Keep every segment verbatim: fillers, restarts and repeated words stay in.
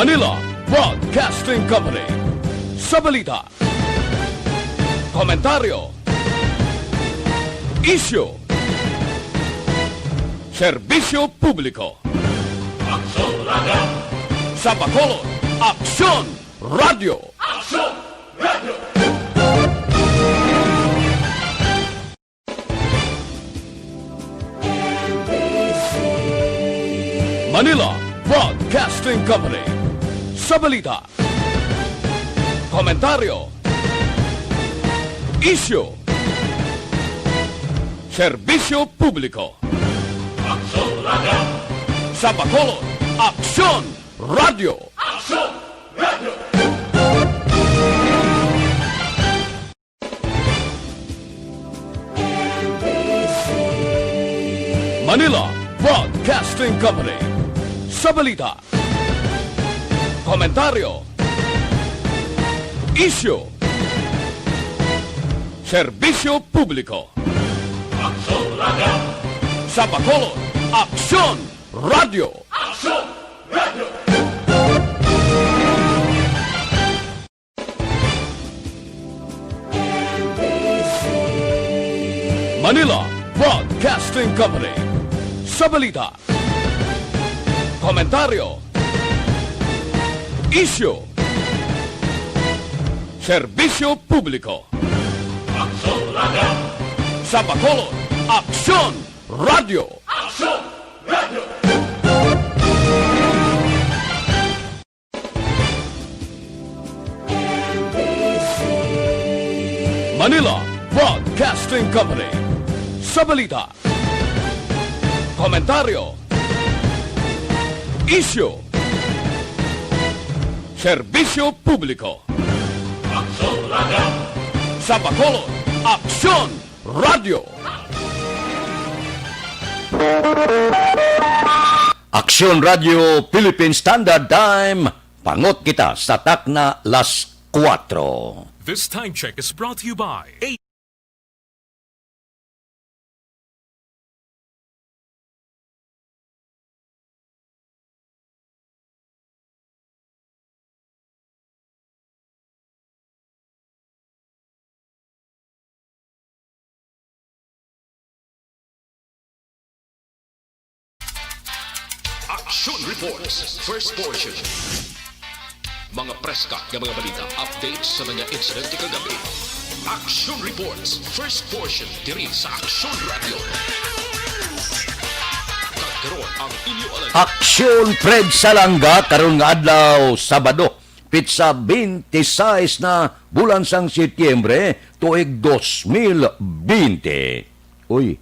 Manila Broadcasting Company. Sa balita, komentaryo, isyu, serbisyo publiko. Aksyon Radio. Sa Bacolod, Aksyon Radio. Aksyon Radio. Manila Broadcasting Company. Sa balita, komentaryo, isyu, serbisyo publiko. Aksyon Radio. Sa Bacolod, Aksyon Radio. Aksyon Radio. Manila Broadcasting Company. Sa balita, komentaryo, isyu, serbisyo publiko. Aksyon Radio. Sa Bacolod, Aksyon Radio. Aksyon Radio. Manila Broadcasting Company. Sa balita, komentaryo, isyu, serbisyo publiko. Aksyon Radio. Sa Bacolod, Aksyon Radio. Aksyon Radio. Manila Broadcasting Company. Sa balita, komentaryo, isyu, serbisyo publiko. Aksyon Radio. Sa Bacolod, Aksyon Radio. Aksyon Radio Philippine Standard Time. Pangot kita sa takna las kuwatro. This time check is brought to you by A Action Reports, first portion. Mga preska nga mga balita, updates sa mga insidente kagabi. Action Reports, first portion, diri sa Action Radio. Kag karon ang inyo alag- Aksyon Fred Salanga karon nga adlaw, Sabado, pitsa twenty-six na bulan sang Setyembre, tuig dos mil bente. Uy,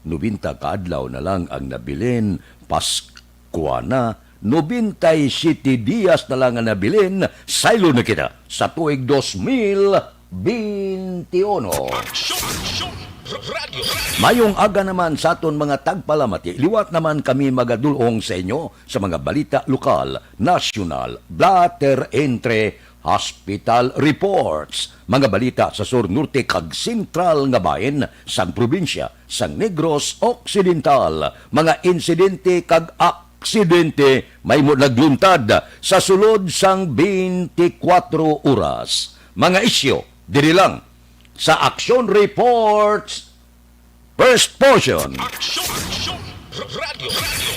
nobenta ka adlaw na lang ang nabilin, Paskwa na, nobenta y siyete dias na lang ang nabilin, saylo na kita sa tuig dos mil bente uno. Aksyon! Aksyon! Radyo! Mayong aga naman sa aton mga tagpalamati. Liwat naman kami magadul-ong sa inyo sa mga balita lokal, nasyonal, blatter entre hospital reports, mga balita sa sur, norte, kag sentral nga bahin sang probinsya sang Negros Occidental, mga insidente kag aksidente mahimo nagluntad sa sulod sang twenty-four oras. Mga isyu diri lang sa Action Reports First Portion. Aksyon! Aksyon! Radyo! Radyo!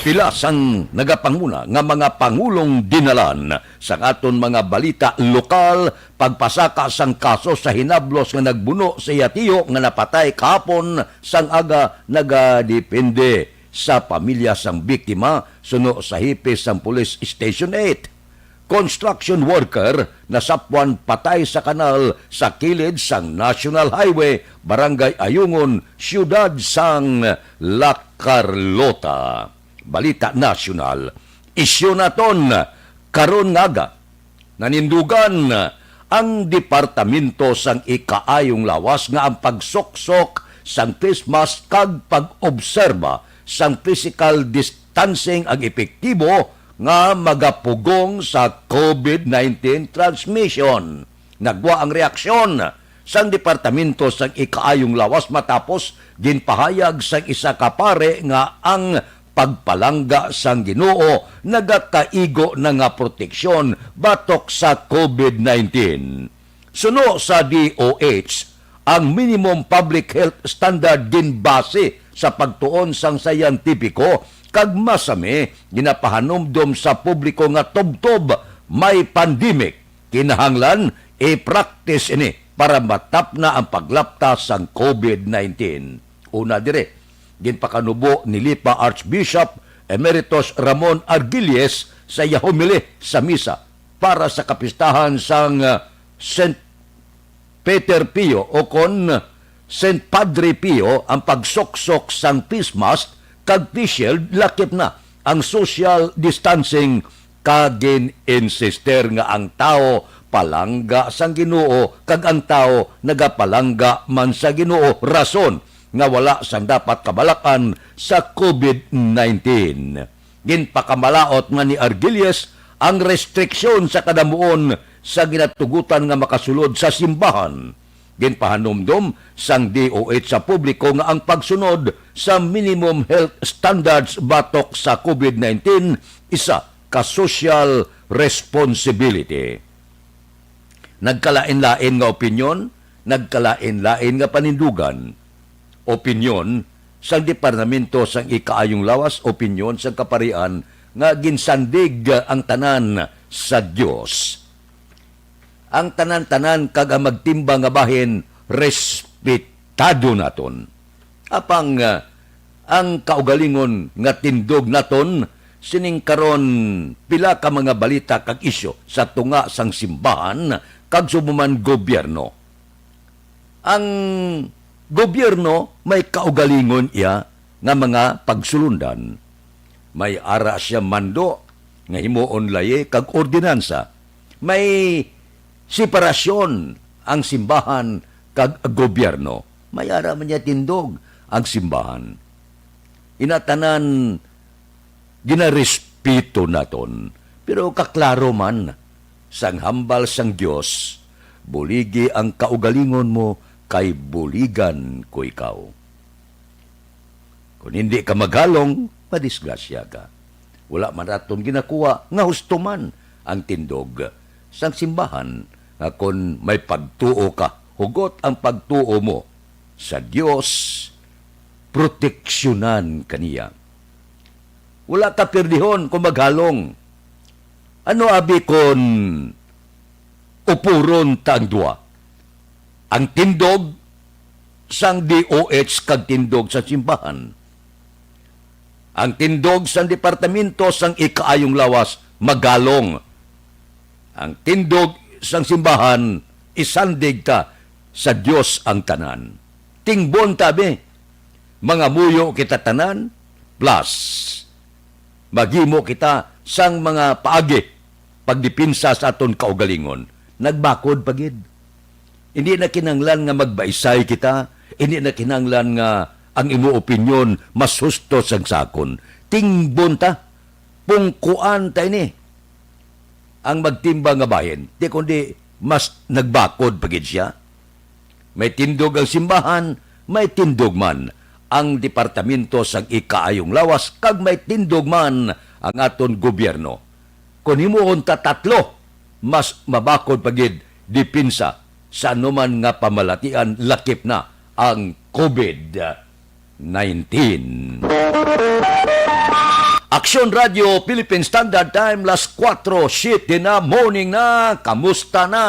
Pila sang nagapanguna nga mga pangulong dinalan sang aton mga balita lokal, pagpasaka sang kaso sa hinablos nga nagbuno sa iya tiyo nga napatay kahapon sang aga nagadepende sa pamilya sang biktima suno sa hipis sang Police Station eight. Construction worker nasapwan patay sa kanal sa kilid sang National Highway, Barangay Ayungon, siyudad sang La Carlota. Balita nasyonal. Isyu naton karon nga aga. Nanindugan ang Departamento sang Ikaayong Lawas nga ang pagsuksok sang face mask kag pag-obserba sang physical distancing ang epektibo nga magapugong sa covid nineteen transmission. Nagwa ang reaksyon sang Departamento sang Ikaayong Lawas matapos ginpahayag sang isa ka pari nga ang pagpalangga sang Ginoo nagakaigo na nga proteksyon batok sa COVID nineteen. Suno sa D O H, ang minimum public health standard ginbase sa pagtuon sang siyentipiko kag masami ginapahanumdom sa publiko nga tubtob may pandemic. Kinahanglan i-practice ini para matapna ang paglapta sang COVID nineteen. Una diri, ginpakanubo ni Lipa Archbishop Emeritus Ramon Argilles sa iya homily sa misa para sa kapistahan sang, ah, Saint Peter Pio o kon Saint Padre Pio ang pagsuksok sang face mask kag face shield, lakip na ang social distancing, kag gin-insister nga ang tawo palangga sang Ginoo kag ang tawo nagapalangga man sa Ginoo, rason nga wala sang dapat kabalak-an sa COVID nineteen. Ginpakamalaut man ni Argilles ang restriksyon sa kadamuon sa ginatugutan nga makasulod sa simbahan. Ginpahanumdom sang D O H sa publiko nga ang pagsunod sa minimum health standards batok sa COVID nineteen isa ka social responsibility. Nagkalain-lain nga opinyon, nagkalain-lain nga panindugan. Opinyon sang Departamento sang Ikaayong Lawas, opinyon sang Kaparian nga ginsandig ang tanan sa Dios. Ang tanan-tanan kag ang magtimbang nga bahin respetado naton. Apang, ah, ang kaugalingon nga tindog naton sining karon, pila ka mga balita kag isyu sa tunga sang simbahan kag subong man gobyerno. Ang gobyerno may kaugalingon iya nga mga pagsulundan. May ara siya mando nga himuon layi kag ordinansa. May separasyon ang simbahan kag gobyerno. May ara man niya tindog ang simbahan. Ina tanan ginarespeto naton. Pero kaklaro man, sang hambal sang Dios, "Buligi ang kaugalingon mo, kay buligan ko ikaw." Kon hindi ka maghalong, madisgrasya ka. Wala man aton ginakuha nga husto man ang tindog sang simbahan, nga kon may pagtuo ka, hugot ang pagtuo mo sa Dios, proteksyonan ka niya. Wala ka pirdihon kung maghalong. Ano abi kon upuron ta ang duha? Ang tindog sang D O H kag tindog sa simbahan. Ang tindog sang Departamento sang Ikaayong Lawas, magalong. Ang tindog sang simbahan, isandig ta sa Dios ang tanan. Tingbon ta, abi. Mangamuyo kita tanan, plus maghimo kita sang mga paagi pagdepensa sa aton kaugalingon. Nagbakod pa gid. Hindi na kinahanglan nga magbaisay kita, hindi na kinahanglan nga ang imo opinyon mas husto sang sakon. Tingbon ta, pungkuan ta ini. Ang magtimbang nga bahin, di kundi mas nagbakod pa gid siya. May tindog ang simbahan, may tindog man ang Departamento sang Ikaayong Lawas, kag may tindog man ang aton gobyerno. Kon himuon ta tatlo, mas mabakod pa gid depensa sa anuman nga pamalatian, lakip na ang COVID nineteen. Aksyon Radio Philippine Standard Time, las kuwatro siyete na, morning na. Kamusta na?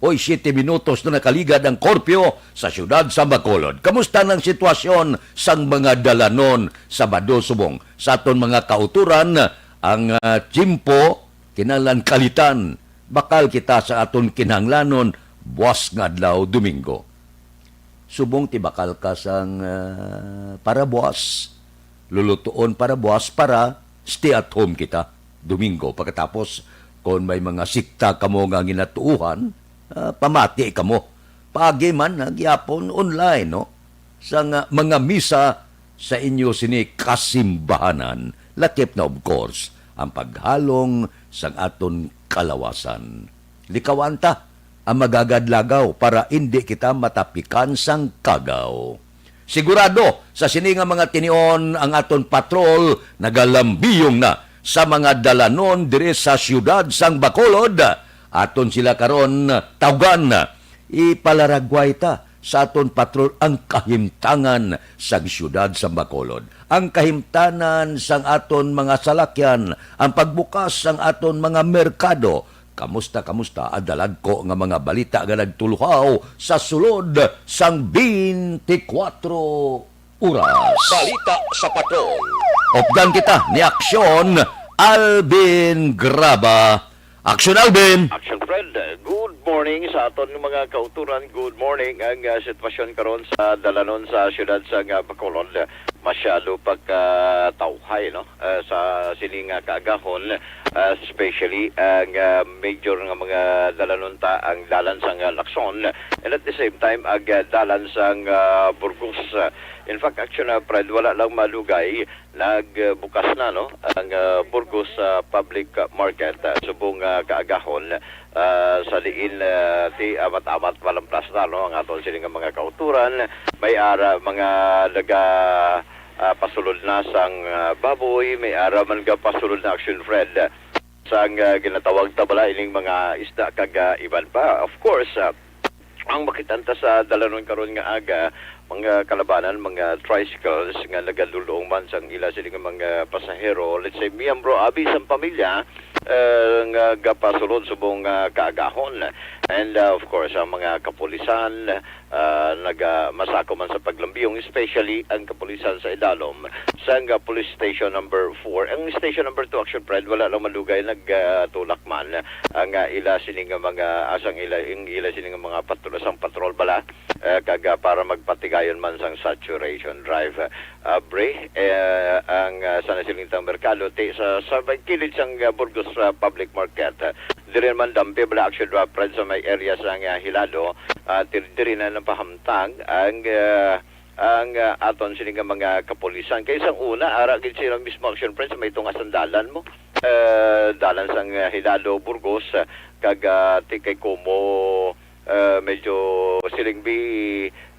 Hoy, siyete minutos na nakaligad ang korpyo sa siyudad sa Bacolod. Kamusta na ang sitwasyon sang mga dalanon Sabado subong? Sa aton mga kauturan, ang, ah, tiyempo kinahanglan kalitan. Bakal kita sa aton kinahanglanon buas nga adlaw, Domingo. Subong ti bakal ka sang, ah, para buas, lulutuon para buas, para stay at home kita Domingo. Pagkatapos, kon may mga sikta kamo nga ginatuohan, ah, pamati kamo. Paagi man, ah, gihapon online, no? Sang mga misa sa inyo sini kasimbahanan, lakip na, of course, ang paghalong sang aton kalawasan. Likawan ta ang magagadlagaw para indi kita matapikan sang kagaw. Sigurado sa sini nga mga tinion ang aton patrol nagalambiyong na sa mga dalanon diri sa siyudad sang Bacolod. Aton sila karon tawgan. Ipalaragway ta sa aton patrol ang kahimtangan sang siyudad sang Bacolod, ang kahimtanan sang aton mga salakyan, ang pagbukas sang aton mga merkado. Kamusta, kamusta ang dalagko nga mga balita nga nagtuluhaw sa sulod sang twenty-four oras? Balita sa Patrol. Updan kita ni Aksyon Alvin Graba. Aksyon, Alvin! Action Fred, good morning sa aton nga mga kauturan. Good morning. Ang, ah, sitwasyon karon sa dalanon sa siyudad sa, ah, Bacolod, masyado pagkatawhay, no? Ah, sa sining, ah, kaagahon, ah, especially ang, ah, major nga mga dalanon ta, ang dalan sang, ah, Lacson, and at the same time ang, ah, dalan sang, ah, Burgos. In fact, Action, ah, Fred, wala lang malugay, nagbukas na, no, ang, ah, Burgos, ah, Public Market, ah, subong, ah, kaagahon, ah, sa diin, ah, ti amat-amat malamplastar, no, ang aton sini nga mga kauturan. May ara mga naga, ah, pasulod na sang, ah, baboy, may ara man ga pasulod na, Action Fred, sang, ah, ginatawag ta bala ining mga isda kag, ah, iban pa. Of course, ah, ang makitaan ta sa dalanon karon nga aga, mga kalabanan, mga tricycles nga nagadulong man sang ila sini nga mga pasahero, let's say, miyembro abi sang pamilya, eh, nga gapasulod subong, ah, kaagahon. And, ah, of course, ang mga kapulisan, ah, naga-, masako man sa paglambiyong, especially ang kapulisan sa idalom sang, ah, Police Station Number Four. Ang Station Number Two, Action Fred, wala lang malugay, nagtulak man ang, ah, ila sini nga mga, asang ila, ang ila sini nga mga patrol, sang patrol bala, eh, kag, ah, para magpatigayon man sang saturation drive. Ah, Bre, eh, ang, ah, sa nasilintang merkado, ti, sa, sa may kilid sang, ah, Burgos, ah, Public Market, ah, diri man dampi bala, Action Fred, sa may area sang, ah, Hilado, ah, diri, diri na napahamtang ang, ah, ang, ah, aton sini nga mga kapulisan. Kay sang una, ara gid sila mismo, Action Fred, sa may tunga sang dalan mo, eh, dalan sang, ah, Hilado, Burgos, ah, kag, ah, ti kay Como, ah, medyo siling bi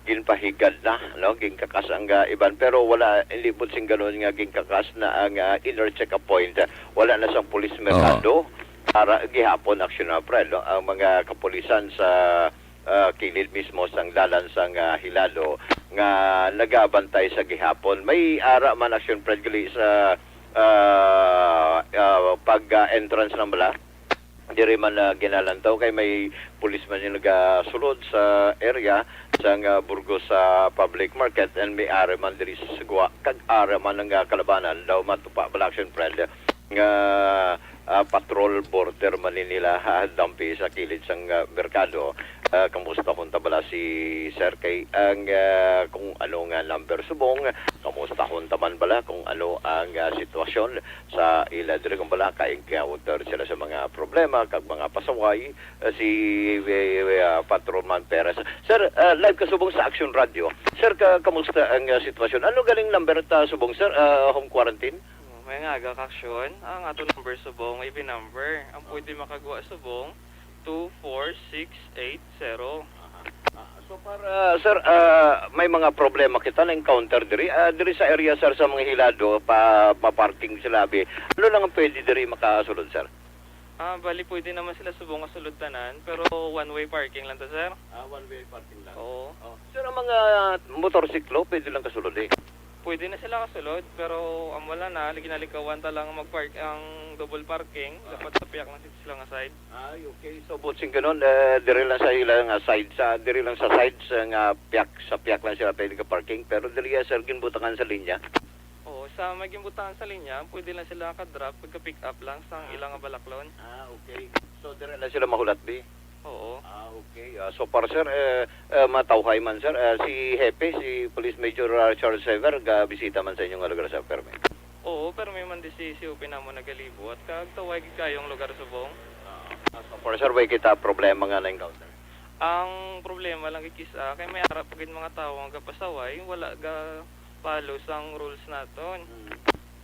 ginpahigad na, no? Ginkakas ang, ah, iban, pero wala, hindi po sing ganun nga ginkakas na ang, ah, inner check-up point. Wala na sang pulis merkado. Ara gihapon, Action Fred, no? Ang mga kapulisan sa, ah, kilid mismo sang dalan sang, ah, Hilado nga nagabantay sa gihapon. May ara man, Action Fred, gali sa, ah, ah, pag, ah, entrance ng bala. Diri man na ginalantaw kay may pulis man yung nagasulod sa area sang, ah, Burgos sa Public Market, and may ara man diri sa Sagwa, kag ara man ang, ah, kalabanan daw matupa bala, Action Fred, nga, ah, patrol border man ni nila, ha, dampi sa kilid sang, ah, merkado. Ah, kamusta hunta bala si Sir kay ang, ah, kung ano nga number subong, kamusta hunta man bala kung ano ang, ah, sitwasyon sa ila diri, kung bala ka-encounter sila sa mga problema kag mga pasaway, ah, si, eh, ah, Patrolman Perez. Sir, ah, live ka subong sa Action Radio. Sir, ka, kamusta ang, ah, sitwasyon? Ano galing number ta subong, sir? Ah, home quarantine? Oh, may nga aga, Action. Ang ato number subong, A B number. Ang pwede makagwa subong, two four six eight zero. Aha. Ah, so far, ah, sir, ah, may mga problema kita na-encounter diri. Ah, diri sa area, sir, sa mga Hilado, pa, pa-parking sila, abi. Ano lang ang pwede diri makasulod, sir? Ah, bali, pwede naman sila subong nga sulod tanan, pero one-way parking lang to, sir. Ah, one-way parking lang. Oo. Oh. Sir, ang mga motorsiklo, pwede lang kasulod, eh? Pwede na sila kasulod, pero ang wala na, lagi nalikawan ta lang mag-park ang double parking. Ah. Dapat sa piyak lang sila nga side. Ay, okay. So, buot sing ganun, eh, diri lang sa ila nga side, sa, diri lang sa side, sa nga piyak, sa piyak lang sila pwede ka-parking. Pero diri, ah, sir, ginbutangan sa linya. Oo, sa may ginbutangan sa linya, pwede lang sila ka-drop, pagka-pick up lang sa ilang balaklon. Ah, okay. So, diri lang sila mahulat, bi? Oo. Ah, okay. Ah, so far, sir, eh, eh, matawhay man, sir. Ah, si Hepe, si Police Major, ah, Charles Sever, ga-bisita man sa inyo nga lugar, sir, permi? Oo, permi man di si, si Upi namo nagalibot. Kag tawhay gid kayo ang lugar subong. Ah, so far, sir, way kita problema nga na-encounter? Ang problema lang gid kis-a, kay may ara pa gid mga tawo nga gapasaway, wala ga-follow sang rules naton. Mm.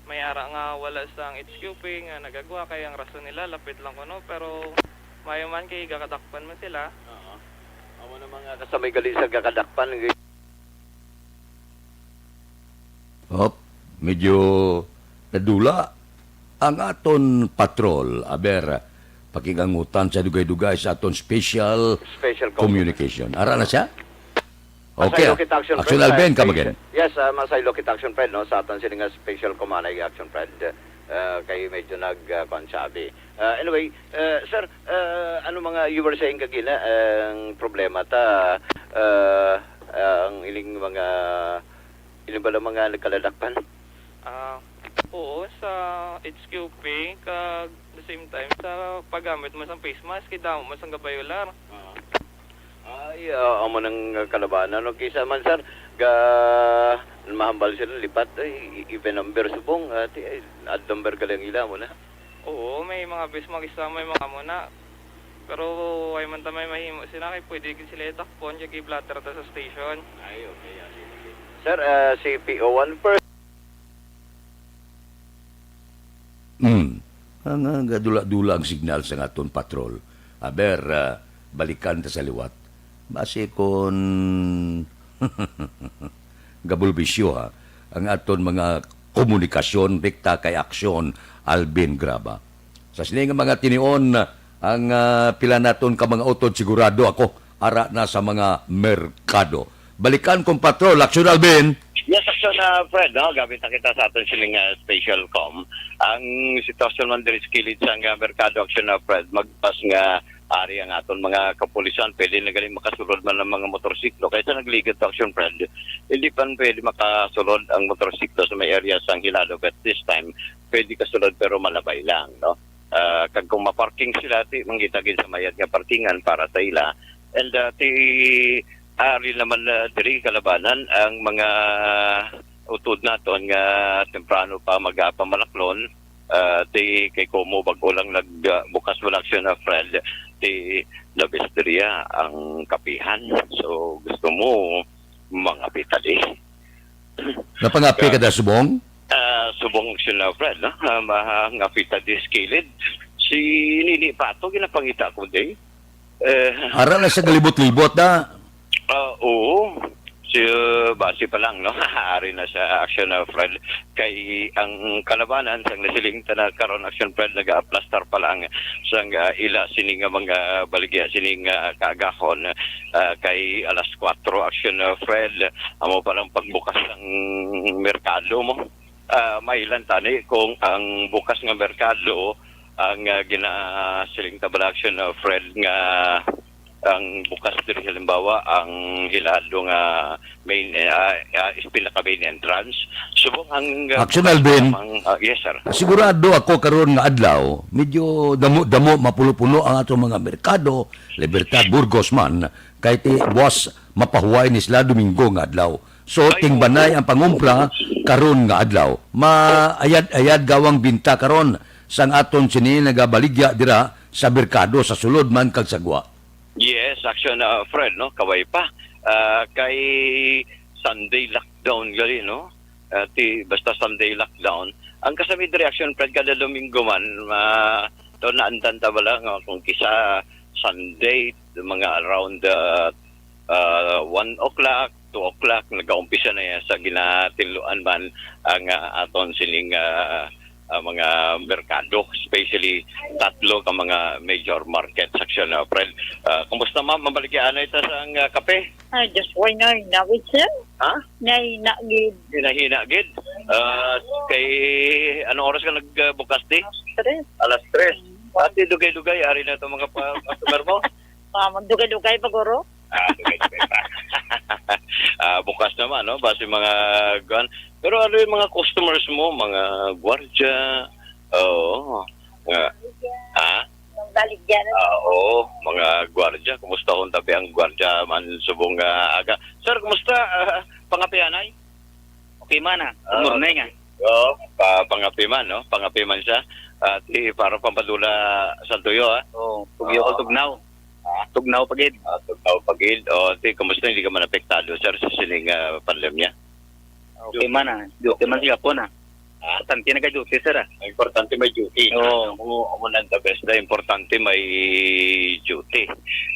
May ara nga wala sang H Q P nga nagagwa kay ang rason nila lapit lang kuno, pero maayo man kay gakadakpan man sila. Oo. Amo na mga kasamay gali sa gakadakpan, gi- Op, medyo nadula ang aton patrol. Aber, pakigangutan sa dugay-dugay sa aton special Special com- communication. Ara na siya? Okay, Masaylo ah. kita, Action Action Fred. Alvin, come Yes, again. yes, ah, masaylo kita, Action Fred, no? Sa aton sini nga special kumanay, Action Fred. Ah, kay medyo nag, ah, kuwan siya, abi. Ah, anyway, ah, sir, ah, ano mga you were saying kagina, ang problema ta, ah, ang ining mga, ining bala mga nagkaladakpan? Ah, oo, sa H Q P, kag the same time, sa paggamit mo sang face mask, kay damo man sang gabayular. Ah. Ay, ah, amo nang kalabanan. No? Kaysa man, sir, ga, mahambal sila lipat, ay, even number subong, ati, ay, ad number ka lang ila mo na. Oo, may mga bes, mga isa, may mga muna. Pero ay man ta may mahimo sila, kay pwede gid sila itakpon, kay blotter ta sa station. Ay, okay, ah, sige, sige. Sir, ah, C P O one first. Hmm. Ang, ah, gadula-dula ang signal sa aton patrol. Aber, ah, balikan ta sa liwat. Basi kon gabulbisyo, ha, ang aton mga komunikasyon, rekta kay aksyon, Alvin Graba. Sa sini nga mga tinion, ang, ah, pila naton ka mga utod, sigurado ako, ara na sa mga merkado. Balikan kong patrol, Aksyon Alvin. Yes, Aksyon, ah, Fred, no? Gamit na kita sa aton sining, ah, special com. Ang sitwasyon man diri sa kilid sang, ah, merkado, Aksyon, ah, Fred, magpas nga ari ang aton mga kapulisan, pwede na galing makasulod man ang mga motorsiklo. Kaysa nagligid to, Aksyon, Fred, hindi pa pwede makasulod ang motorsiklo sa may area sang Hilalog at this time. Pwede kasulod pero malabay lang, no? Ah, kag kung maparking sila, ti, manggita gid sa mayad nga parkingan para sa ila. And, ah, ti, ari naman, ah, diri kalabanan ang mga utod naton nga temprano pa magapamalaklon, ah, ti kay komo bag-o lang nag, ah, bukas wala aksyon na, Fred, ti labis diriya ang kapihan. So, gusto mo, mga pitali. Napangapi ka da subong? Ah, subong aksyon na, Fred, no? Ah, mga ngapita di sa kilid. Si Nini Pato, ginapangita ko, di. Eh, Ara na sa galibot-libot, da. Ah, oo. Si, uh, base pa lang, no? Ari na sa aksyon na, Fred. Kay ang kalabanan, sang nasiling ta na karon, aksyon, Fred, nag-aplastar pa lang sang, ah, ila sini nga mga baligya, sini nga kaagahon, ah, kay alas kuwatro, aksyon, ah, Fred, amo pa lang pagbukas sang merkado mo. Ah, mailan tani kung ang bukas nga merkado ang, ah, ginasiling ta bala, aksyon, ah, Fred, nga ang bukas diri, halimbawa, ang hilado nga main, eh, ah, ah, is pinaka main entrance. Subong ang, ah, Action, bukas Alvin. Lamang, ah, yes, sir. Sigurado ako karon nga adlaw, medyo damo-damo, mapuno-puno ang atong mga merkado, Libertad, Burgos man, kay ti buwas mapahuway ni sila Domingo nga adlaw. So, Ay, tingbanay oo. Ang pangumpra karon nga adlaw. Maayad-ayad gawang binta karon sang aton sini nagabaligya dira sa merkado, sa sulod man kag sa gwa. Yes, action, ah, Fred, no? Kaway pa. Ah, kay Sunday lockdown gali, no? Ah, ti, basta Sunday lockdown. Ang kasami reaction, Fred, kada Domingo man, ah, to naandan ta bala nga kung kisa Sunday, mga around, ah, ah, one o'clock, two o'clock, nagaumpisa na yan sa ginatinluan man ang, ah, aton sining, ah, ah, mga merkado, especially tatlo ka mga major market section, ah, Fred. Ah, kumusta, ma'am? Mabaligya anay ta sa ang, ah, kape? Ay, just why na hinagid, sir? Ha? Na hinagid. Hinahina gid. Ah, kay anong oras ka nagbukas di? Alas tres. Alas tres. Ate, dugay-dugay, ari na itong mga pa- customer mo? Ah, magdugay-dugay pa, guro. Ah, dugay-dugay pa. Ah, bukas naman, no? Base mga, kuwan. Pero ano yung mga customers mo? Mga gwardya? Oo. Mga, ha? Ang baligya na. Ah, oo. Mga gwardya. Kumusta kung tabi ang gwardya man subong, ah, aga? Sir, kumusta? Ah, pangapianay? Okay man, ah. Good Ah, morning, ah. Oo, pa, pangapi man, no? Pangapi man siya. Ah, ti, para pampadula sa tuyo, ah. Oo, tugyo ko Oo. Tugnaw. Ah. Tugnaw pa gid. Ah, tugnaw pa gid. O, ti, kumusta? Hindi ka man apektado, sir, sa sining, ah, pandemya? Okay man, ah. Okay man siya po na. Importante nag-duty, sir, ah. Importante may duty. Oo. Amo, amo na the best na importante may duty.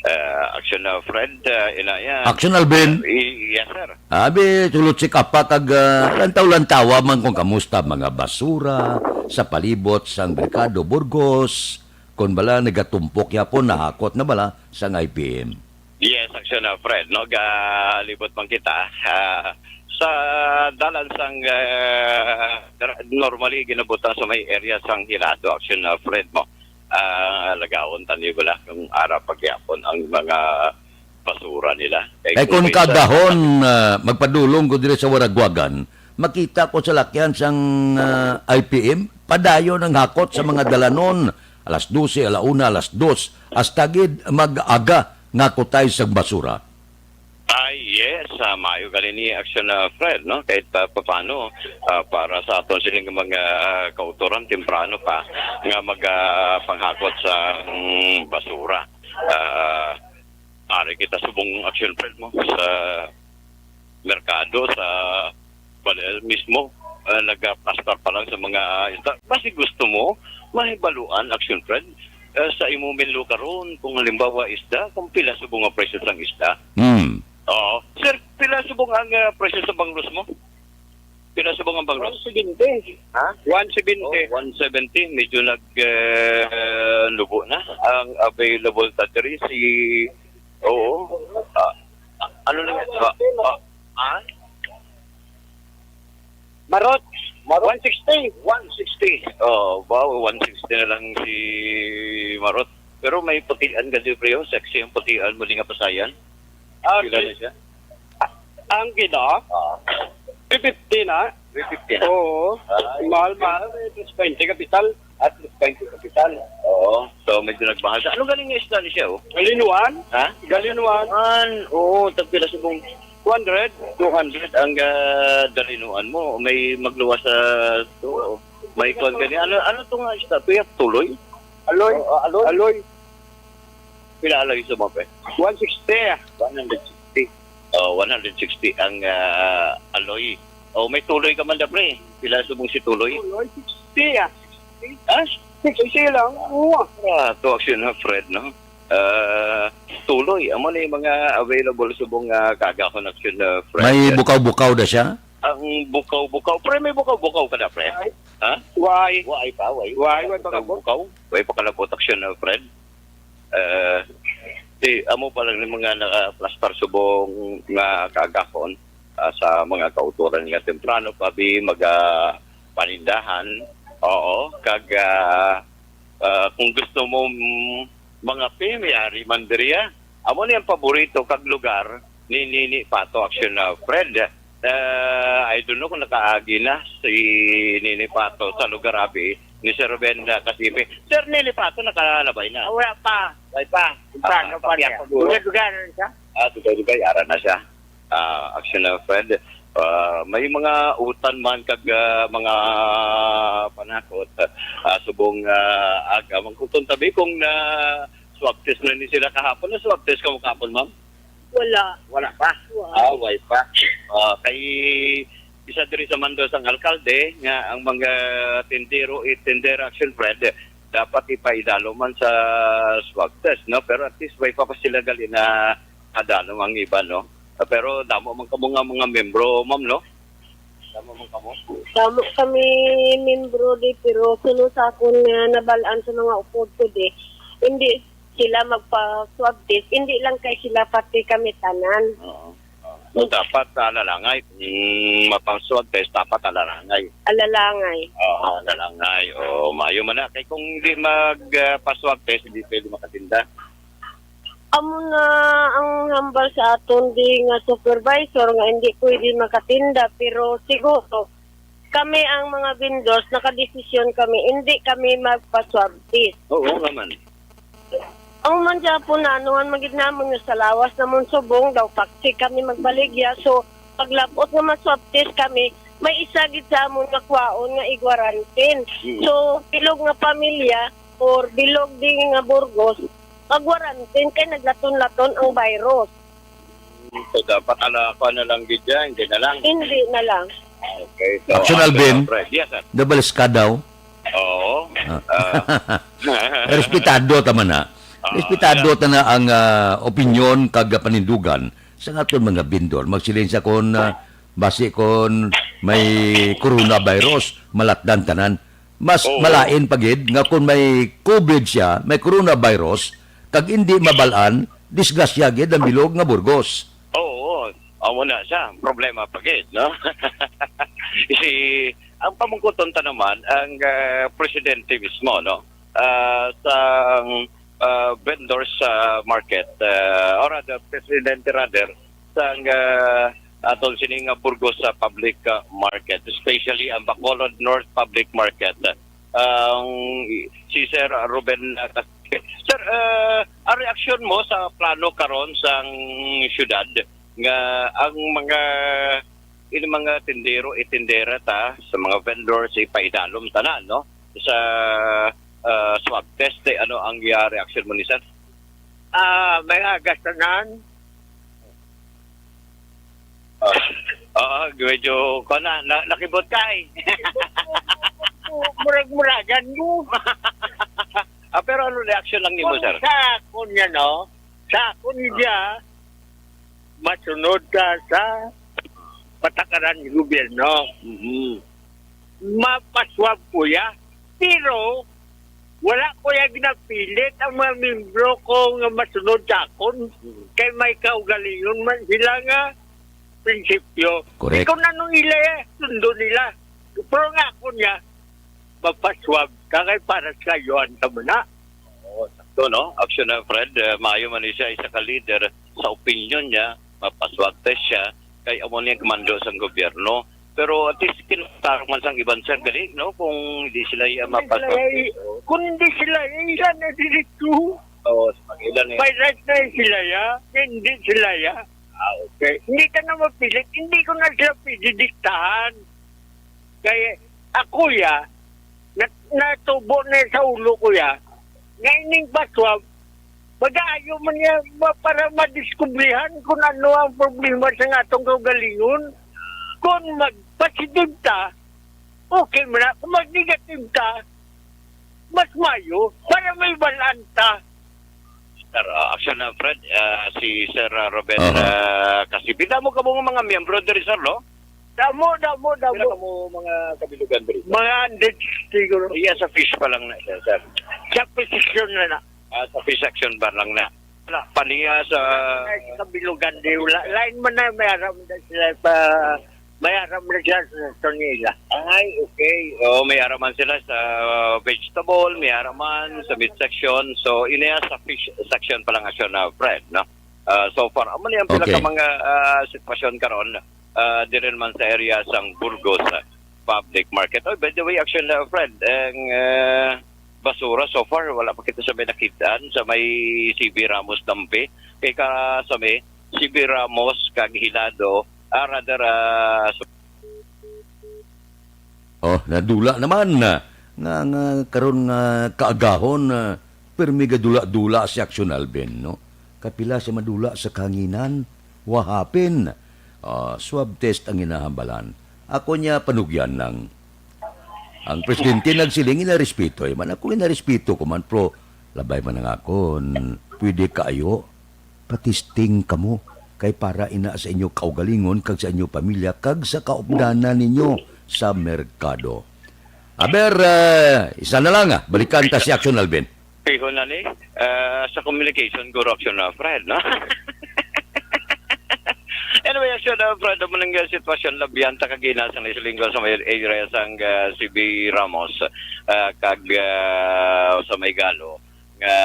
Ah, action na, Fred, ah, Inaya. Action, Alvin. I- yes, sir. Abi, tulot si Kapa kag ah, lantaw-lantawa man kung kamusta mga basura sa palibot sang Merkado Burgos, kung bala nagatumpok yapon nahakot na bala sang I P M. Yes, action na, Fred. No, galibot man kita ah, sa dalan sang ah, normally ginabutang sa may area sang Hirado, action na, Fred, mo. Ah, lagaon tani bala kung ara pagyapon ang mga basura nila. Kay kung kagahon ah, magpadulong ko diri sa Waragwagan, makita ko sa lakyan sang ah, I P M, padayon ang hakot sa mga dalanon. Alas dose, ala una, alas dos, hasta gid mag-aga nga kutay sang basura. Ay, yes, ah, maayo gali ni action na, Fred, no? Kahit pa paano, ah, para sa aton sining mga ah, kautoran, temprano pa nga mag ah, panghakot sa mm, basura. Ah, ari kita subong action, Fred, mo sa merkado, sa bal- mismo, ah, nagaplastar pa lang sa mga ah, isda. Basi gusto mo mahibaluan, action, Fred, ah, sa imo menlo karon, kung halimbawa isda, kung pila subong ang presyo sang isda. Hmm. Oo. Sir, pila subong ang ah, presyo sa banglos mo? Pila subong ang banglos? One seventy. Ha? One seventy. Oh, one seventy, medyo nag uh, lubo na ang available ta diri si Oo. Ah, ah, ano lang ito? Ah, ah, ah? Marot. Marot. One sixty. One sixty. Oh, wow, one sixty na lang si Marot. Pero may putian ka di, pre, oh. Sexy ang putian mo, di nga pasayan. Ah, Pila na siya? Ang kilo, Ah, three fifty na. three fifty na. Oo. Ah. Mahal-mahal. Eh, three twenty kapital. At twenty kapital. Oo. So, medyo nagmahal siya. Anong galing nga isda ni siya, oh? Galinuan. Ha? Galinuan. An, oo, tagpila subong Two hundred. two hundred ang ah, dalinuan mo. May magluwas sa to. May kuwan gani. Ano, ano to nga isda? Tuyak tuloy? Aloy. Oh, ah, aloy? Aloy. Pila aloy sa mga, pre? One sixty. One hundred sixty. Oh, one hundred sixty ang ah, aloy. Oh, may tuloy ka man da, pre. Pila subong si tuloy? Aloy, sixty ah. Ah, Sixty lang. Oo. ah, to action na, Fred, no? Ah, tuloy. Amo na yung mga available subong nga kagahon action na, Fred. May bukaw-bukaw da siya? Ang bukaw-bukaw. Pre, may bukaw-bukaw ka na, pre? Ha? Why? Why pa? Why? Why? Why pa kalabot? Bukaw? Why pa kalabot action na, Fred? Eh, di, amo pa lang ni mga nakaplastar subong nga kagahon ah, sa mga kautoran nga temprano pa bi maga panindahan. Oo, kag ah, ah, kung gusto mo mm, mga pimi, ari man diriya. Amo ni ang paborito kag lugar ni Nini Pato action na, Fred. Ah, I don't know kung nakaagi na si Nini Pato sa lugar abi ni Sir Ben uh, Kasipi. Sir Nini Pato nakalabay na. Wala pa. Wala pa. Paano Ah, pa niya? pakiyak siguro. Lugar-lugar siya. Ah, dugay-dugay, ara na siya. Ah, action na, Fred. Ah, may mga utan man kag ah, mga panakot ah, subong ah, aga. Mangkuton tabi kung na swab test na ni sila kahapon. Na swab test ka mo kahapon, ma'am? Wala. Wala pa. Wala. Ah, way pa. Ah, kay isa diri sa mando sang alkalde nga ang mga tindero, eh, tindera, action, Fred, dapat ipaidalo man sa swab test, no? Pero at least way pa pa sila gali na kadalom ang iba, no? Ah, pero damo man kamo nga mga membro, ma'am, no? Damo man kamo. Damo kami membro di, pero suno sa akon nga nabalaan sa mga upod ko di, hindi sila magpa-swab test, hindi lang kay sila, pati kami tanan. Oo. So, dapat alalangay. Kung mapang-swab test, dapat alalangay. Alalangay. Oo, alalangay. O, maayo man na. Kay kung hindi mag-pa-swab test, hindi pwede makatinda. Amo na ang hambal sa aton di nga supervisor nga hindi pwede makatinda, pero siguro kami ang mga vendors, nakadesisyon kami, hindi kami magpa-swab test. Oo naman. Ang man gyapon na, anuhan man gid namon nga sa lawas namon subong, daw paksi kami magbaligya. So, paglabot nga ma-swab test kami, may isa gid sa amon nga kwaon nga i-quarantine. Mm. So, bilog nga pamilya or bilog di nga Burgos, mag-quarantine kay naglaton-laton ang virus. So, dapat ala ko na lang gid dyan, hindi na lang. Hindi na lang. Okay, so, Action, Alvin. Pre. Yes, sir. Double Skadaw. Oo. Ah. Ah. Respetado ta man na. Ah, Respetado yeah. ta na ang, ah, opinyon kag panindugan sa aton mga vendor. Magsiling sa kon, ah, basi kon may coronavirus, malatdan tanan. Mas Oo. malain pa gid nga kon may COVID siya, may coronavirus, kag indi mabal-an, disgrasya gid ang bilog nga Burgos. Oo, amo na siya. Problema pa gid, no? Si, ang pamungkuton ta naman, ang, ah, presidente mismo, no? Ah, sa, ah, vendors sa market, ah, or rather, presidente rather, sa, ah, aton sini nga Burgos sa public, ah, market, especially ang Bacolod North Public Market. Ang si Sir Ruben, ah, Cas-, Sir, ah, ang reaksyon mo sa plano karon sang syudad nga ang mga, ini mga tindero, itindera ta, sa mga vendors, ipaidalom tanan, no? Sa, ah, swab test, eh, ano ang, ah, reaksyon mo ni sir? Ah, may agas tanan. Ah, ah, medyo, kuwan na, na, nakibot ka eh. Murag-muragan mo. Ah, pero ano reaction lang nimo, Kung sir? sa akon niya, no? Sa akon Ah. niya, masunod ka sa patakaran ng gobyerno. Mhm. Mapaswab ko ya. Pero, wala ko ya ginapilit ang mga membro ko nga masunod sa akon. Mhm. Kay may kaugalingon man sila nga prinsipyo. Correct. Di ko na nung ila, eh, sundo nila. Pero nga ako niya, mapaswab ka kay para sa iyo ang tamana. Oo, sakto, no? Action na, Fred. Eh, maayo man ni siya, isa ka leader sa opinion niya, mapaswag test siya, kay amo niya ang komando sang gobyerno. Pero at least, kinutaro man sang iban, sir, gali, no? Kung hindi sila iya Hindi sila mapaswag iya- test, oh. Kung hindi sila iya, ila na diretso. Oo, sa Manila na. By right na sila iya, hindi sila iya. Ah, okay. Hindi ka na mapilit, hindi ko na sila pwede diktahan. Kay ako ya, nat-, natubo na sa ulo ko ya, nga ining paswab, mag-aayo man niya ma-, para madiskubrihan kung ano ang problema sa atong kaugalingon. Kung mag-positive ta, okay man na. Kung mag-negative ta, mas mayo para may bal-an ta. Sir, ah, action na, Fred. Ah, si Sir, ah, Ruben, Aha. ah, Casibi. Damo ka mo mga miyembro diri, sir, no? Damo, damo, damo. Pila ka mo mga kabilugan diri, sir? Mga hundred siguro. Iya, sa fish pa lang na, sir, sir. Sa position na na. Ah, sa fish action ba lang na? Wala. Paniya sa Ay, sa kabilugan, di wala. Lain man na, may aram na sila pa, may aram na sila sa Tonila. Ay, okay. Oh, may araman sila sa vegetable, may araman sa meat section. So, iniya sa fish section pa lang, action na, Fred, no? Ah, so far, amo ni ang pila Okay. ka mga, ah, sitwasyon karon, ah, diri naman sa area sang Burgos, ah, Public Market. Oh, by the way, action na, Fred, ang, ah, basura so far, wala pa kita sa may nakitaan, sa may C B Ramos Dampi. Kay ka sa may C B Ramos kag Hilado, ah, rather, ah, so Oh, nadula naman na nga, nga karon nga kaagahon, ah, pirmi gadula-dula si Action Alvin, no? Kapila siya madula sa kahanginan, wahapin. Ah, swab test ang ginahambalan. Ako niya panugyan lang. Ang presidente nagsiling, inarespeto man. Ako inarespeto ko man, pero labay man ang akon. Pwede kaayo, patisting kamo. Kay para ina sa inyo kaugalingon, kag sa inyo pamilya, kag sa kaupdanan ninyo sa merkado. Aber, ah, isa na lang, ah. Balikan ta si Action Alvin. Piho na ni, ah, sa communication, guro, Action na, Fred, no? Anyway, Action na, Fred, amo nang, ah, sitwasyon, labihan ta kagina sa Nice Linggo sa may area sang, ah, C B Ramos, ah, kag, ah, sa may Galo, nga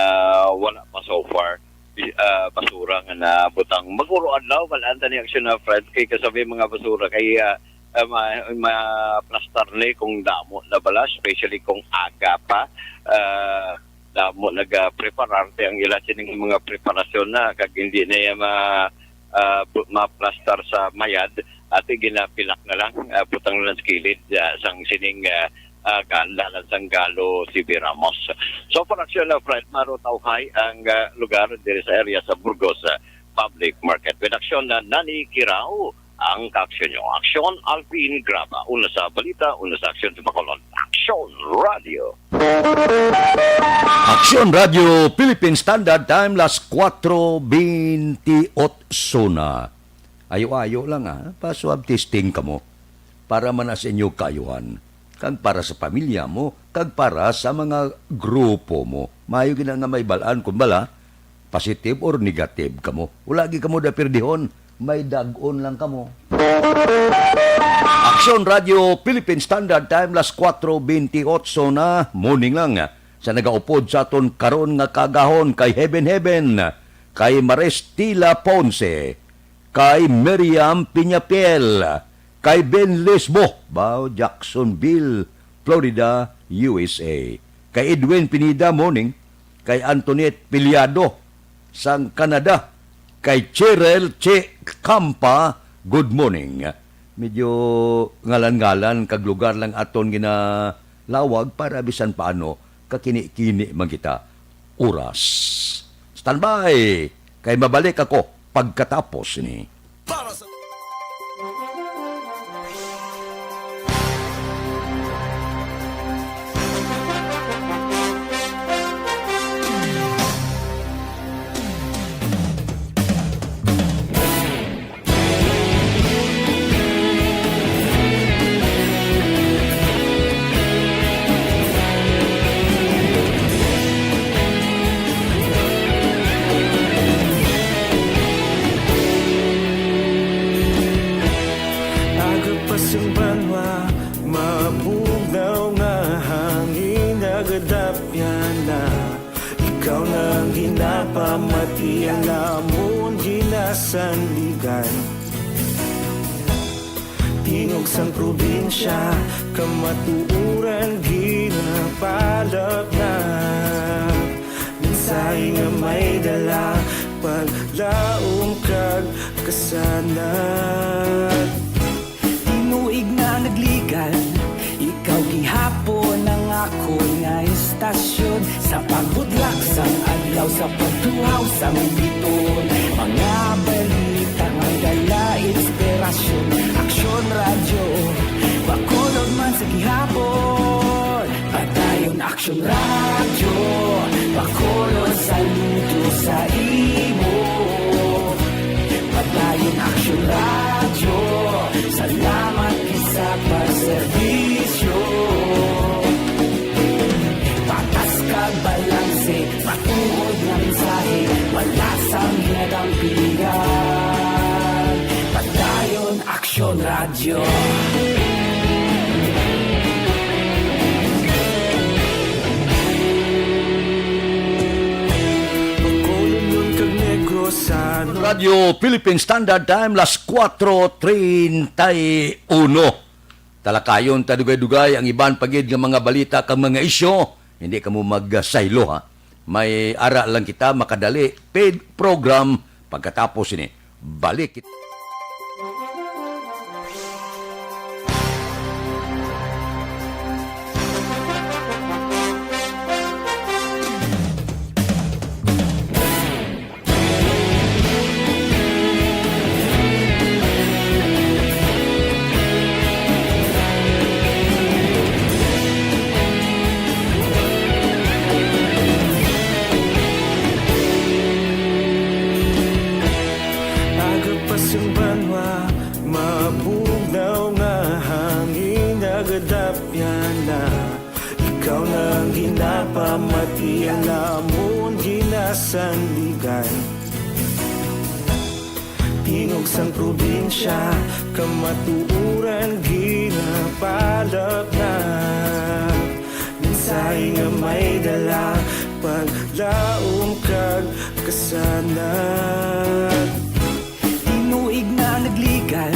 wala pa so far, di-, ah, basura nga nabutang. Maguro adlaw, wala ta ni Action na, Fred, kay kasabi mga basura, kay, ah, ah, ma-, ma-plastar ni kung damo na bala, especially kung aga pa. Ah, damo nagapreparar, ti ang ila sining mga preparasyon na, kag hindi na iya ma-, ah, bu-, maplastar sa mayad, ati ginapilak na lang, ah, butang na lang sa kilid, ah, sang sining, ah, ah, ga-, dalan sang Galo C B Ramos. So, for action na, Fred, marutawhay ang, ah, lugar diri sa area sa Burgos, ah, Public Market. With action na Nani Kirao, ang kaaksyon nyo. Aksyon, Alvin Graba. Una sa balita, una sa aksyon sa Bacolod. Aksyon Radio. Aksyon Radio Philippine Standard Time, las kuwatro beintiotso na. Ayo-ayo lang, ha, pa-swab testing kamo para man sa inyo kaayuhan, kag para sa pamilya mo, kag para sa mga grupo mo. Maayo gid nga may bal-an kung bala positive or negative kamo. Wala gid kamo dapirdihon, may dag-on lang kamo. Aksyon Radio Philippine Standard Time, las kuwatro beintiotso na, morning lang. Sa nagaupod sa aton karon nga kaagahon, kay Heaven Heaven, kay Maristila Ponce, kay Miriam Piñapiel, kay Ben Lisbo, bao Jacksonville, Florida, U S A. Kay Edwin Pineda, morning. Kay Antoinette Piliado, sang Canada. Kay Cheryl Che Campa, good morning. Medyo ngalan-ngalan kag lugar lang aton ginalawag para bisan paano kakini-kini man kita oras. Standby, kay mabalik ako pagkatapos ni. Para sa Aga pa sang banwa, mabugnaw nga hangin, nagadapyan na. Ikaw na ang ginapamati, ang amon ginasandigan. Tingog sang probinsya, kamatuoran ginapalapnap. Mensahe nga may dala, paglaom kag kasanag. Tinuig na nagligan, ikaw gihapon ang akon nga istasyon. Sa pagbudlak sang adlaw, sa pagtuhaw sang biton, mga balita nga dala inspirasyon. Aksyon Radyo, Bacolod man sa gihapon. Padayon Aksyon Radyo, Bacolod, saludo sa imo. Padayon Aksyon Radyo, salamat gid sa pagserbisyo. Patas kag balanse, matuod nga mensahe, wala sang ginadampigan. Padayon Aksyon Radyo. Bacolod kag Negros, ano? Radio Philippine Standard Time, las kuwatro treinta y uno. Talakayon ta dugay-dugay ang iban pa gid nga mga balita kag mga isyu. Hindi kamo magsaylo, ha. May ara lang kita makadali paid program pagkatapos ini. Balik kita. Aga pa sang banwa, mabugnaw nga hangin, nagadapyan na. Ikaw na ang ginapamati, ang amon ginasandigan. Tingog sang probinsya, kamatuoran ginapalapnap. Mensahe nga may dala, paglaom kag kasanag. Tinuig na nagligan,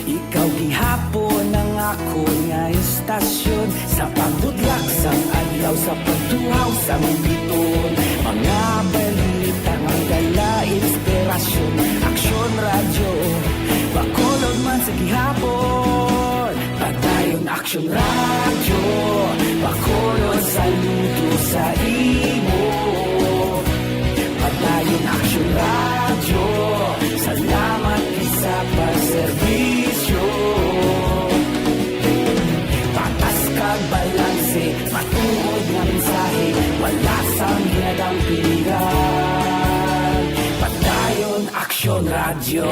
ikaw gihapon ang akon nga istasyon. Sa pagbudlak sang adlaw, sa pagtuhaw sang biton, mga balita nga dala inspirasyon. Aksyon Radyo, Bacolod man sa gihapon. Padayon Aksyon Radyo, Bacolod, saludo sa imo. Padayon Aksyon Radyo, salamat sa Radyo.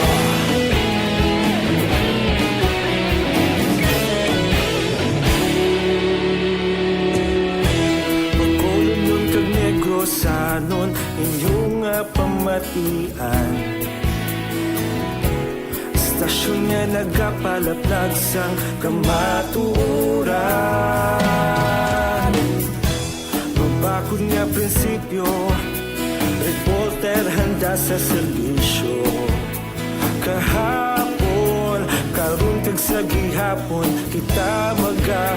Bacolodnon kag Negrosanon, inyo nga pamatian. Estasyon nga nagapalaplag sang kamatuoran. Mabakod nga prinsipyo, reporter handa sa serbisyo. Kahapon, karon, kag sa gihapon, kita magapadayon.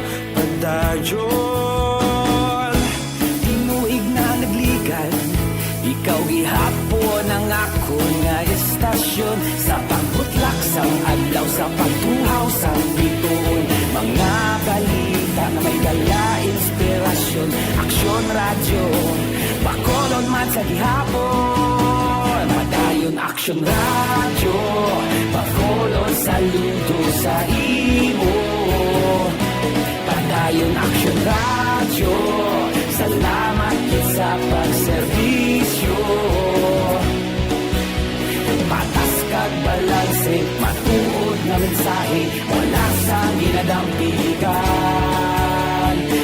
Tinuig na nagligan, ikaw gihapon ang akon nga estasyon. Sa pagbutlak sang adlaw, sa pagtuhaw sang bituon, mga balita nga may dala inspirasyon. Aksyon Radyo, Bacolod man sa gihapon. Padayon Aksyon Radyo, Bacolod saludo sa imo. Padayon Aksyon Radyo, salamat gid sa pagserbisyo. Patas kag balanse, matuod nga mensahe, wala sang ginadampigan.